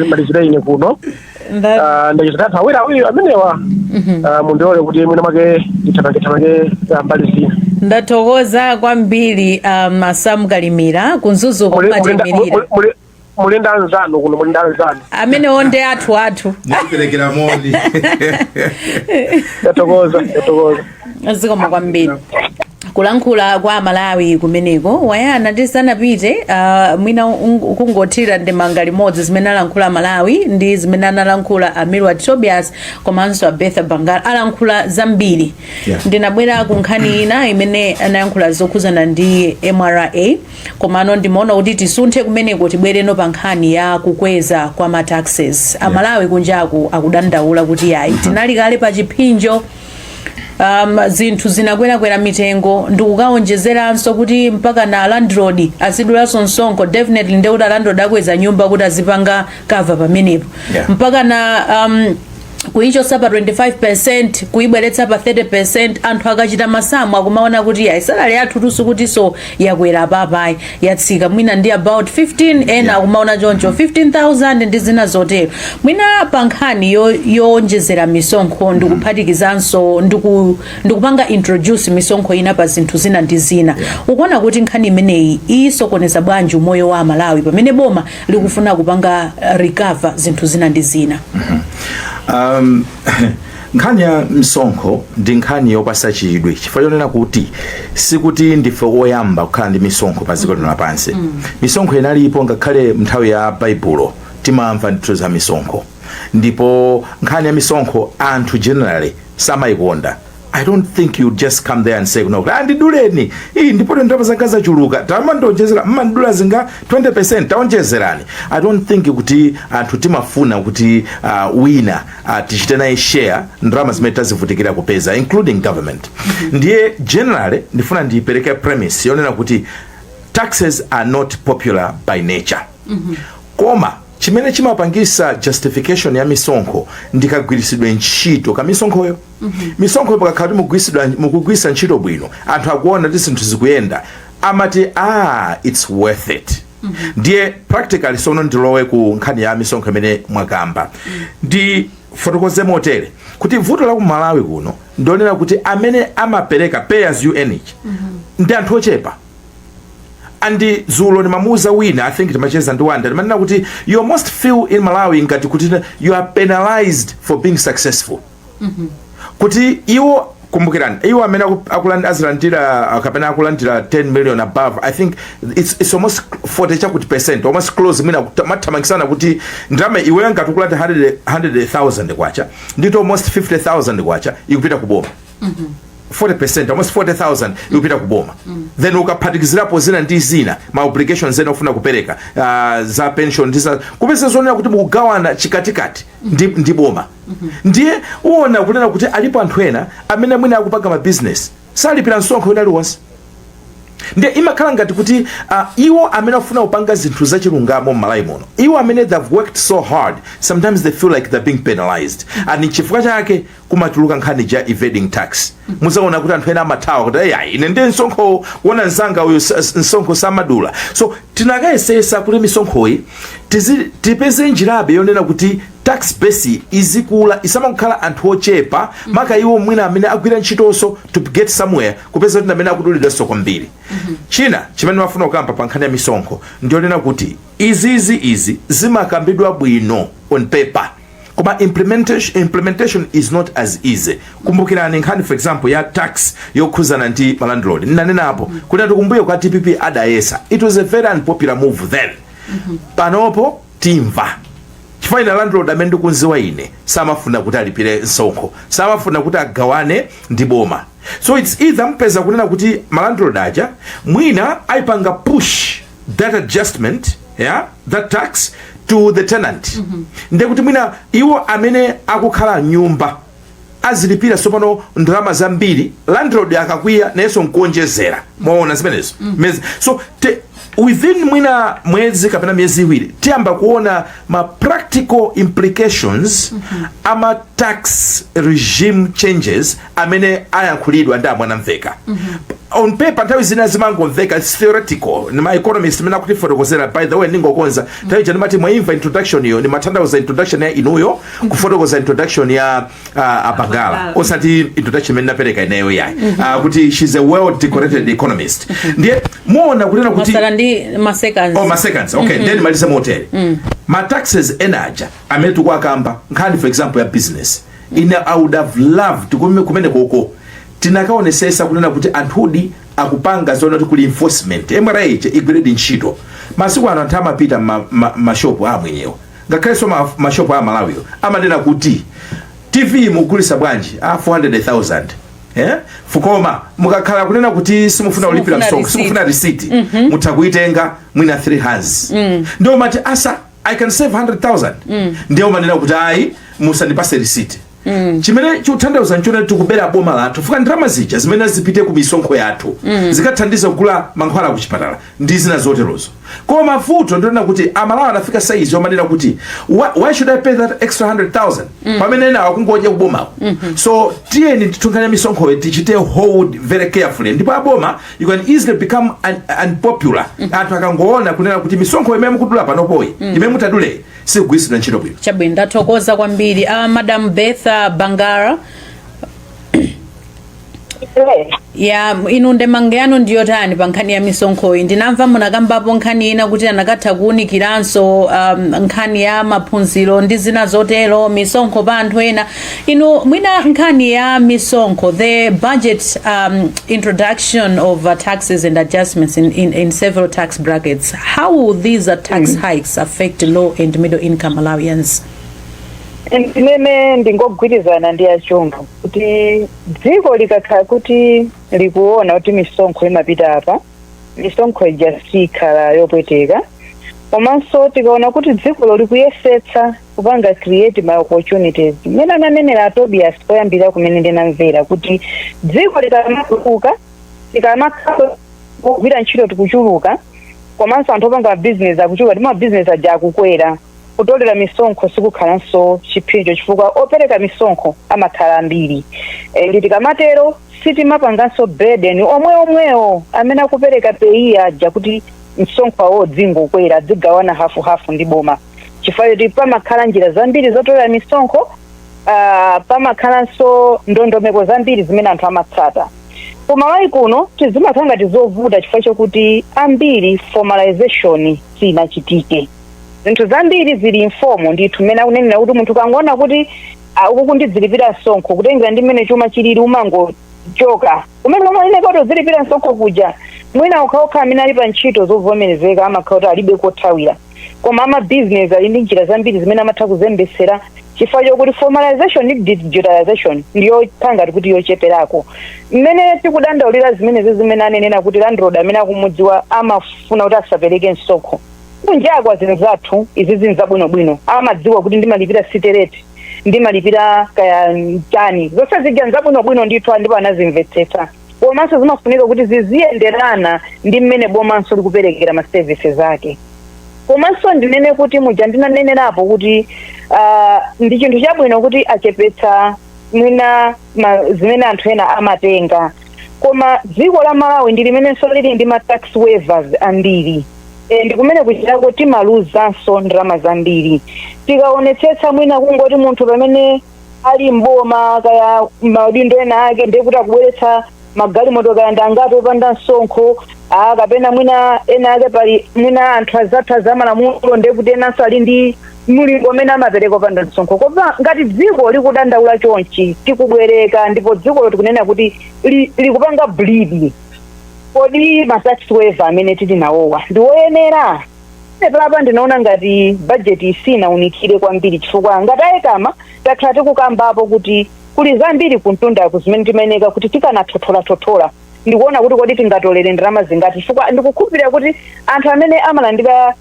malizira ine kuno. Ndachita anthu awiri awiri amenewa. Mundiole kuti mwina mwake ndithamange mbali zina. Ndathokoza kwambiri, Masamu Kalimira ku Mzuzu. Kumatimirira. Muli ndi anzanu kuno, muli ndi anzanu. Amenewo ndi athu athu. Mukuperekera moni. Ndathokoza, ndathokoza. Zikomo kwambiri. Kulankhula kwa Malawi kumeneko. Wayana, tisanapite, mwina kungothira ndemanga limodzi zimene alankhula Malawi ndi zimene analankhula a Milward Tobias komanso a Betha Bangala, alankhula zambiri. Ndinabwera ku nkhani ina imene anayankhula zokhuzana ndi MRA, komano ndimaona kuti tisunthe kumeneko, tibwereno pa nkhani ya kukweza kwa ma taxes. Amalawi kunjaku akudandaula kuti yayi, tinali kale pa chiphinjo, zinthu zinakwerakwera mitengo, ndikukaonjezeranso kuti mpaka na landlord azidulanso msonkho. Definitely ndekuti landlord akweza nyumba kuti azipanga cover pamenepo. Mpaka na kuichosa pa 25 kuibweretsa pa 30. Anthu akachita masamu akumaona kuti yayi, salary yathu tusu kutiso yakwera papayi, yatsika mwina ndi about 15, ena akumaona choncho, 15,000 ndi zina zotero. Mwina pa nkhani yowonjezera misonkho ndikuphatikizanso ndikupanga introduce misonkho ina pa zinthu zina ndi zina, ukuona kuti nkhani imeneyi isokoneza bwanji umoyo wa Amalawi pamene boma likufuna kupanga recover zinthu zina ndi zina? Nkhani ya msonkho ndi nkhani yopasa chidwi, chifukwa chonena kuti sikuti ndife oyamba kukhala ndi misonkho pa dziko lino lapansi. Misonkho inalipo ngakhale nthawi ya Baibulo, timamva ndithu za misonkho. Ndipo nkhani ya misonkho anthu generally samayikonda. I don't think you just come there and say, "No, andiduleni iyi, ndipo ndalama zanga zachuluka, tamandionjezera, mmandidula zinga 20%, taonjezerani." I don't think kuti anthu timafuna kuti wina tichite naye share ndalama zimene tazivutikira kupeza, including government. Ndiye generally ndifuna ndipereke premise yonena kuti taxes are not popular by nature. Koma Chimene chimapangisa justification ya misonkho ndikagwiritsidwe ntchito ka misonkhoyo. Misonkho pakakhala kuti mukugwiritsa ntchito bwino, anthu akuona kuti zinthu zikuyenda, amati, "Ah, it's worth it." Ndiye practically, sono ndilowe ku nkhani ya misonkho imene mwakamba. Ndi fotokoze motere kuti vuto la ku Malawi kuno ndionera kuti amene amapereka pay as you earn ndi anthu ochepa. And dzulo ndimamuuza wina, I think timacheza ndi Wanda, ndimanena kuti you almost feel in Malawi ngati kuti you are penalized for being successful, kuti iwo, kumbukirani, iwo amene azilandira kapena akulandira 10 million above, I think it's almost 40 chakuti percent, almost close, mwina mathamangisana kuti ndalama iweyo ngati ukulandira 100,000 kwacha, ndito almost 50,000 kwacha ikupita kuboma, 40%, almost 40,000 ikupita kuboma. Then ukaphatikizirapo zina ndi zina, ma obligations ena ofuna kupereka, za pension ndi za kupeza, zonena kuti mukugawana chikatikati ndi boma. Ndiye uwona kunena kuti alipo anthu ena amene mwina akupanga ma business, salipira msonkho wina aliwonse. Ndiye imakhala ngati kuti iwo amene afuna kupanga zinthu zachilungamo m'Malawi muno, iwo amene they've worked so hard, sometimes they feel like they're being penalized. And chifukwa chake kumatuluka nkhani ja evading tax. Muzaona kuti anthu ena amathawa kuti, "Ayi, ine ndiye msonkho wona mzanga uyu msonkho samadula." So tinakayesesa kuti misonkhoyi tipeze njirabe yonena kuti tax base izikula, isamakhala anthu ochepa, maka iwo mwina amene agwira ntchitonso to get somewhere, kupeza kuti amene akudulidwanso kwambiri. China chimene mafuna kukamba pa nkhani ya misonkho ndionena kuti izizi izi zimakambidwa bwino on paper, koma implementation is not as easy. Kumbukirani nkhani, for example, ya tax yokhuzana ndi malandlord. Nnanenapo kuti atikumbuye kwa DPP adayesa. It was a very unpopular move then. Panopo timva chifukwa ine landlord amene ndikunziwa ine samafuna kuti alipire msonkho, samafuna kuti agawane ndi boma. So it's either mpeza kunena kuti malandlord aja mwina ayipanga push that adjustment, yeah, that tax to the tenant. Ndiye kuti mwina iwo amene akukhala nyumba azilipira sopano ndalama zambiri, landlord akakwiya nayenso nkuonjezera. Mwaona zimenezo? So within mwina mwezi kapena miyezi 2 tiyamba kuona ma practical implications ama tax regime changes amene ayankhulidwa ndi amwanamveka. On paper nthawi zina zimangomveka, it's theoretical, ni ma economist amene akutifotokozera. By the way, ndingokonza, nthawi ija ndimati mwaimva introduction iyo, ndimatanthauza introduction ya inuyo kufotokoza introduction ya Abangala, Abangala. osati introduction imene napereka ineyo yayi, kuti she's a well decorated economist. Ndiye muona kunena kuti Masala ndi ma seconds. Oh, ma seconds, okay. Then malize motere: ma taxes enaja amene tikuakamba, nkhani for example ya business, ine I would have loved kumene koko tinakaonesesa kunena kuti anthudi akupanga zoona, kuti kuli enforcement, MRA igwiredi ntchito. Masiku ano anthu amapita mashopu amwenyewo, ngakhalenso mashopu a Malawiyo, amanena kuti, "TV mugulisa bwanji?" "A 400,000." Eh? Fukoma mukakhala kunena kuti simufuna kulipira Simufuna msonkho, receipt. Simufuna receipt, mutha kuitenga mwina 3 hands. Ndiye umati, "Asa, I can save 100,000." Ndiye umanena kuti, "Ayi, musandipase receipt." Chimene chikutanthauza nchona tikubera boma lathu, fuka ndalama zija zimene zipite ku misonkho yathu zikathandiza kugula mankhwala ku chipatala ndi zina zoterozo. Koma mavuto ndionena kuti Amalawi anafika saizi omanena kuti, Why should I pay that extra 100,000 pamene ena akungodya kubomako?" So tiyeni titunkhani misonkhoyo tichite hold very carefully. Ndipo aboma, you can easily become unpopular anthu akangoona kunena kuti misonkho imene mukudula panopoyi, imene mutadule, sikugwiritsidwa ntchito bwino. Chabwino, ndathokoza kwambiri. Madam Betha Bangara. Ya, inu ndemanga yanu ndiyotani pa nkhani ya misonkhoyi? Ndinamva munakambapo nkhani ina kuti anakatha kuwunikiranso nkhani ya maphunziro ndi zina zotero, misonkho pa anthu ena. Inu mwina nkhani ya misonkho, the budget introduction of taxes and adjustments in several tax brackets, how will these tax hikes affect low and middle income Malawians? Ndinene ndingogwirizana ndi Achunga kuti dziko likakhala kuti likuona kuti misonkho imapita apa, misonkho ija sikhala yopweteka. Komanso tikaona kuti dzikolo likuyesetsa kupanga create ma opportunities, mmene ananenera Tobias poyambira kumene ndinamvera kuti dziko likamatukuka, likamakhala kugwira ntchito tikuchuluka, komanso anthu opanga mabizinesi akuchuluka ndi mabizinesi aja akukwera. Kutolera misonkho sikukhalanso chipsinjo chifukwa opereka misonkho amakhala ambiri. Ndi tikamatero sitimapanganso burden omwe omwewo amene akupereka PAYE aja kuti msonkho awo dzingokwera, adzigawana hafuhafu ndi boma, chifukwa choti pamakhala njira zambiri zotolera misonkho, pamakhalanso ndondomeko zambiri zimene anthu amatsata. Kumalawi kuno tizimakhala ngati zovuta chifukwa chokuti ambiri formalization sinachitike. Zinthu zambiri zili informal ndithu, mmene akunenera kuti munthu kangoona kuti uku kundidzilipira msonkho, kutengera ndi mmene chuma chilili, umangochoka kumene umanene kuti uzilipira msonkho kuja. Mwina okhaokha amene ali pa ntchito zovomerezeka amakhala kuti alibe kothawira, koma amabizinesi ali ndi njira zambiri zimene amatha kuzembesera chifukwa chokuti formalization ndi digitalization ndiyo ngati kuti yocheperako. Mmene tikudandaulira zimenezi, zimene anenena kuti landlord amene akumudziwa amafuna kuti asapereke msonkho, kunjakwa zinthu zathu izi zinthu zabwinobwino, amadziwa kuti ndimalipira city rate, ndimalipira kaya chani, zonse zija nzabwinobwino ndithu, ndipo anazimvetsetsa. Komanso zimafunika kuti ziziyenderana ndi mmene bomanso likuperekera ma services ake. Komanso ndinene kuti muja ndinanenerapo kuti ndi chinthu chabwino kuti achepetsa mwina zimene anthu ena amatenga, koma dziko la Malawi ndi limenenso lili ndi ma tax waivers ambiri. Ndi kumene kuchitako timaluzanso ndalama zambiri. Tikaonetsetsa, mwina kungoti munthu pamene ali mboma kaya maudindo ena ake, ndiye kuti akubweretsa magalimoto kaya ndangati opanda msonkho, kapena mwina ena ake pali mwina anthu azathu azamalamulo, ndiye kuti enanso ali ndi mulingo umene amapereka opanda msonkho. Koma ngati dziko likudandaula chonchi, tikubwereka, ndipo dzikolo tikunena kuti likupanga bleed, kodi ma tax waiver amene tili nawowa ndi woyenera? Papa ndinaona ngati budget isinaunikire kwambiri, chifukwa ngati ayekama takhala tikukambapo kuti kuli zambiri kumtundaku zimene timayeneka kuti tikanathotholathothola, ndikuona kuti kodi tingatolere ndalama zingati, chifukwa ndikukhulupirira kuti anthu amene amalandira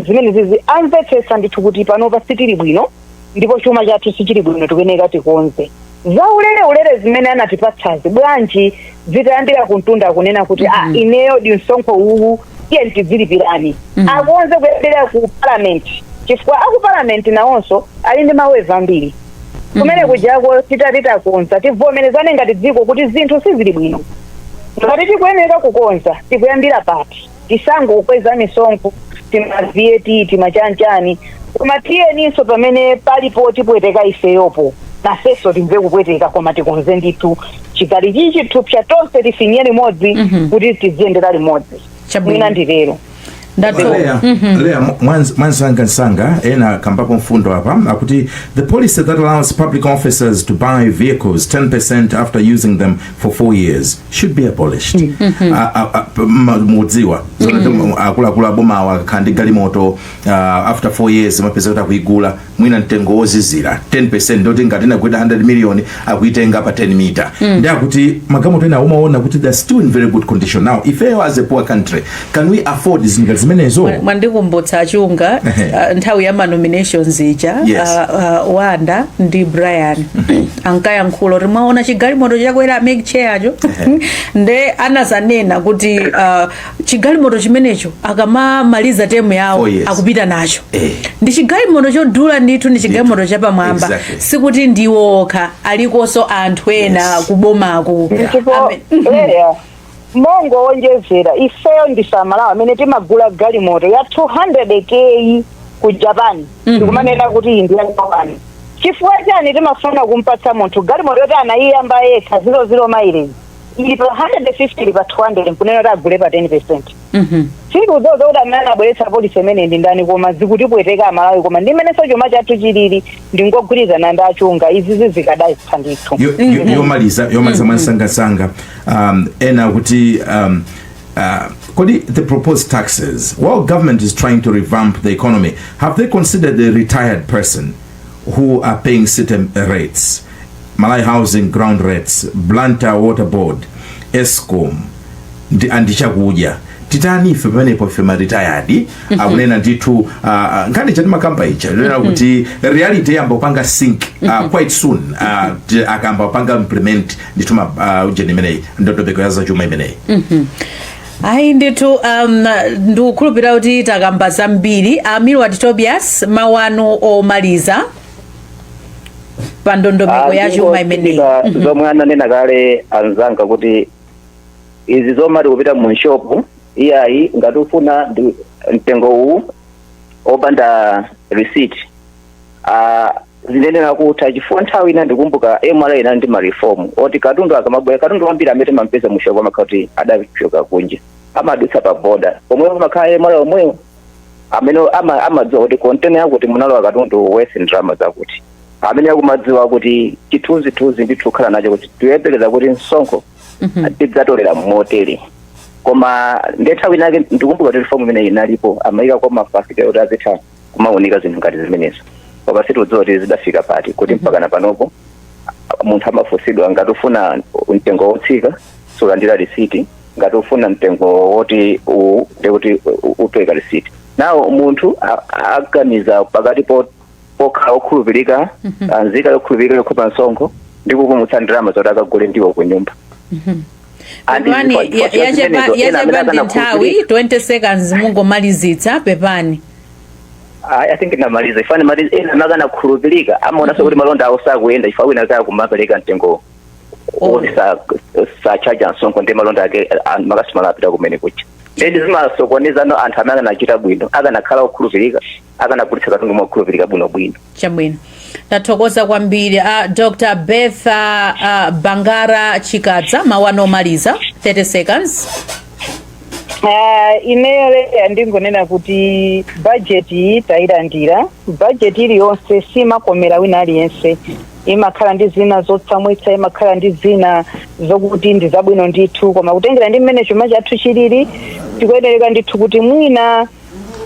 zimene zizi amvetsetsa ndithu kuti panopa sitili bwino ndipo chuma chathu sichili bwino, tikuyeneka tikonze. Za ulere ulere zimene anatipatsazi, bwanji zitayambira kumtunda, kunena kuti ineyo di msonkho uwu iye tidzilipirani, akonze kuyambira ku parliament, chifukwa aku parliament nawonso ali ndi ma waiver ambiri kumene kujako. Titati takonza, tivomerezane ngati dziko kuti zinthu sizili bwino, ngati tikuyenera kukonza, tikuyambira pati? Tisangokweza misonkho, tima VAT, timachanchani, koma tiyeninso pamene palipo tipweteka ifeyopo, nafenso timve kupweteka, koma tikonze ndithu chikali chichi thupsa tonse tifinye limodzi kuti tiziyendera limodzi. Chabwino. Mwina nditero. Leya, Leya, mwansangansanga ena kambapo mfundo apa akuti the policy that allows public officers to buy vehicles 10% after using them for 4 years should be abolished. Mudziwa zoti akuluakulu abomawa akakhala ndi galimoto, after 4 years mapeza kuti akuigula mwina mtengo wozizira 10%, ndoti ngati inagwira 100 million akuitenga pa 10 mita. Ndi akuti magalimoto ena umaona kuti they're still in very good condition. Now ifeyo as a poor country, can we afford zinthu zimenezo? Mwandikumbutsa Achunga, nthawi ya ma nominations ija, Wanda ndi Brian ankayankhula kuti mwaona chigalimoto chakwera MEC chaircho, nde anazanena kuti chigalimoto chimenecho akamamaliza term yawo 4 years. akupita nacho. Eh. Ndi chigalimoto chodula ndithu, ndi chigalimoto chapamwamba. Sikuti ndiwo okha, alikonso anthu ena kubomako. Ndipo Leya, mongowonjezera, ifeyo ndife Amalawi amene timagula galimoto ya 200 k ku Japan, ndikumanena kuti iyi ndi ya Japan. Chifukwa chani timafuna kumpatsa munthu galimoto yoti anayiyamba yekha, 00 mileage, ili pa 150, ili pa 200, nkunena kuti agule pa 10%? Sindikudziwa kuti amene anabweretsa policy imene ndi ndani, koma zikutipweteka Amalawi. Koma ndi mmenenso chuma chathu chilili, ndingogwirizana ndi Achunga, izizi zikadayitsa ndithu. Yomaliza mwansangasanga, ena kuti kodi the proposed taxes, while government is trying to revamp the economy, have they considered the retired person who are paying city rates, Malawi Housing ground rates, Blantyre Water Board, ESCOM ndi andichakudya? Titani ife pamenepo, ife ma retired? Akunena ndithu nkhani chati makamba icha nena kuti reality yamba kupanga sink quite soon, akamba kupanga implement ndithu ma ujeni imeneyi, ndondomeko ya zachuma imeneyi. Ayi ndithu, ndikukhulupirira kuti takamba zambiri. Milward Tobias, mawu anu omaliza pa ndondomeko ya chuma imeneyi. Ndingotsindika zomwe ananena kale anzanga kuti izi zomati kupita mu shopu, iyayi, ngati ufuna ndi mtengo uwu opanda receipt, zinenera kutha, chifukwa nthawi ina ndikumbuka MRA inali ndi ma reform oti katundu akamabwera, katundu ambiri amene timampeza mu shop amakhala kuti adachoka kunja, amadutsa pa border pomwe pamakhala MRA omweyo amene amadziwa kuti container yakuti munalowa katundu worth ndalama zakuti, amene akumadziwa kuti chithunzithunzi ndithu kukhala nacho kuti tiyembekeza kuti msonkho tidzatolera motere. Koma nthawi inake ndikumbuka kuti reform imene inalipo amayika kwa mafasitela kuti azitha kumawunika zinthu ngati zimenezo, koma sitikudziwa kuti zidafika pati, kuti mpaka na panopo munthu amafunsidwa ngati ufuna mtengo wotsika sulandira risiti, ngati ufuna mtengo woti uwu ndikuti upereka risiti. Nawo munthu aganiza pakati po pokhala okhulupirika, nzika yokhulupirika yokhopa msonkho, ndi kupumutsa ndalama zoti akagule ndiwo ku nyumba. And Pepani, chifukwa zimenezo, ena amene yachepa ndi nthawi. akanakhulupirika. 20 seconds, mungomalizitsa, pepani. I think ndamaliza. Ifani mali ena amene akanakhulupirika amaonanso kuti malonda awo sakuyenda chifukwa wina kaya kumapereka mtengo woti sachaja msonkho, ndi malonda ake makasitomala apita kumene kucha. Ndi zimasokonezano anthu amene akanachita bwino, akanakhala okhulupirika, akanagulitsa katundu mokhulupirika bwinobwino. Chabwino, tathokoza kwambiri. Dr Betha Bangara Chikadza, mawu anu omaliza, 30 seconds. Ineyo leya ndingonena kuti bajeti iyi tayilandira. Bajeti iliyonse simakomera wina aliyense, imakhala ndi zina zotsamwitsa, imakhala ndi zina zokuti ndi zabwino ndithu, koma kutengera ndi mmene chuma chathu chilili, tikuyenereka ndithu kuti mwina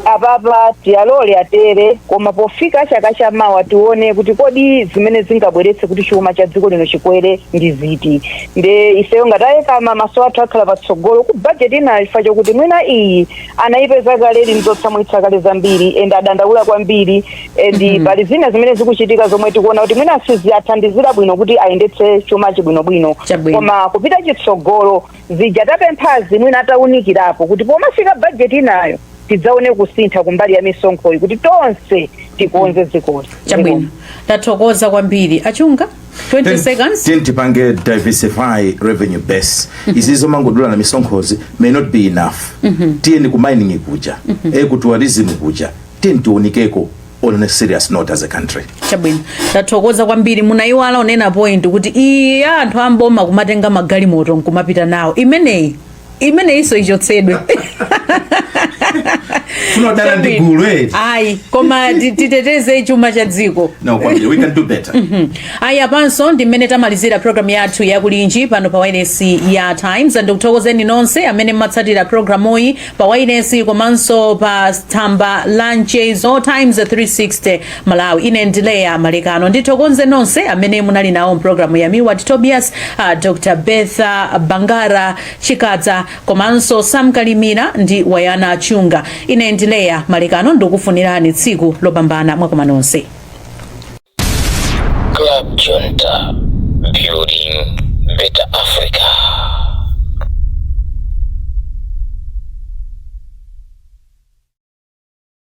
apapa tiyalole atere, koma pofika chaka chamawa tione kuti kodi zimene zingabweretse kuti chuma cha dziko lino chikwere ndi ziti. Nde ifeyo ngati ayekama, maso athu akhala patsogolo ku bajeti inayo, chifukwa chokuti mwina iyi anayipeza kale ili ndizotsamwitsa kale zambiri and adandaula kwambiri, and pali zina zimene zikuchitika zomwe tikuona kuti mwina siziyathandizira bwino kuti ayendetse chumachi bwinobwino. Chabwino. Koma kupita chitsogolo, zija tapemphazi mwina atawunikirapo kuti pomafika bajeti inayo tidzaone kusintha kumbali ya misonkhoyi kuti tonse tikonze dzikoli. Chabwino, tathokoza kwambiri. Achunga, 20 seconds. Tiyeni tipange diversify revenue base. Izi zomangodula na misonkhozi may not be enough. Tiyeni ku mining kuja, ku tourism kuja, tiyeni tionikeko on a serious note as a country. Chabwino, tathokoza kwambiri. Munayiwala unena point kuti iyi ya anthu amboma kumatenga magalimoto nkumapita nawo, imeneyi imeneyinso ichotsedwe. Funodana ndi gulu, eh? Ayi, koma titeteze chuma cha dziko. No, kwambiri, we can do better. Ayi, apanso ndi mmene tamalizira programu yathu yakulinji pano pa wailesi ya Times. Ndikuthokozeni nonse amene mmatsatira programuyi pa wailesi komanso pa tsamba la mchezo Times 360 Malawi. Ine ndileya Malekano. Ndithokoze nonse amene munali nawo mpulogalamu ya: Milward Tobias, Dr Betha Bangara Chikadza, komanso Sam Kalimira ndi Wayana Chunga. Ine ndileya Malekano, ndikufunirani tsiku lopambana. Mwakoma nonse. Club Junta, building better Africa.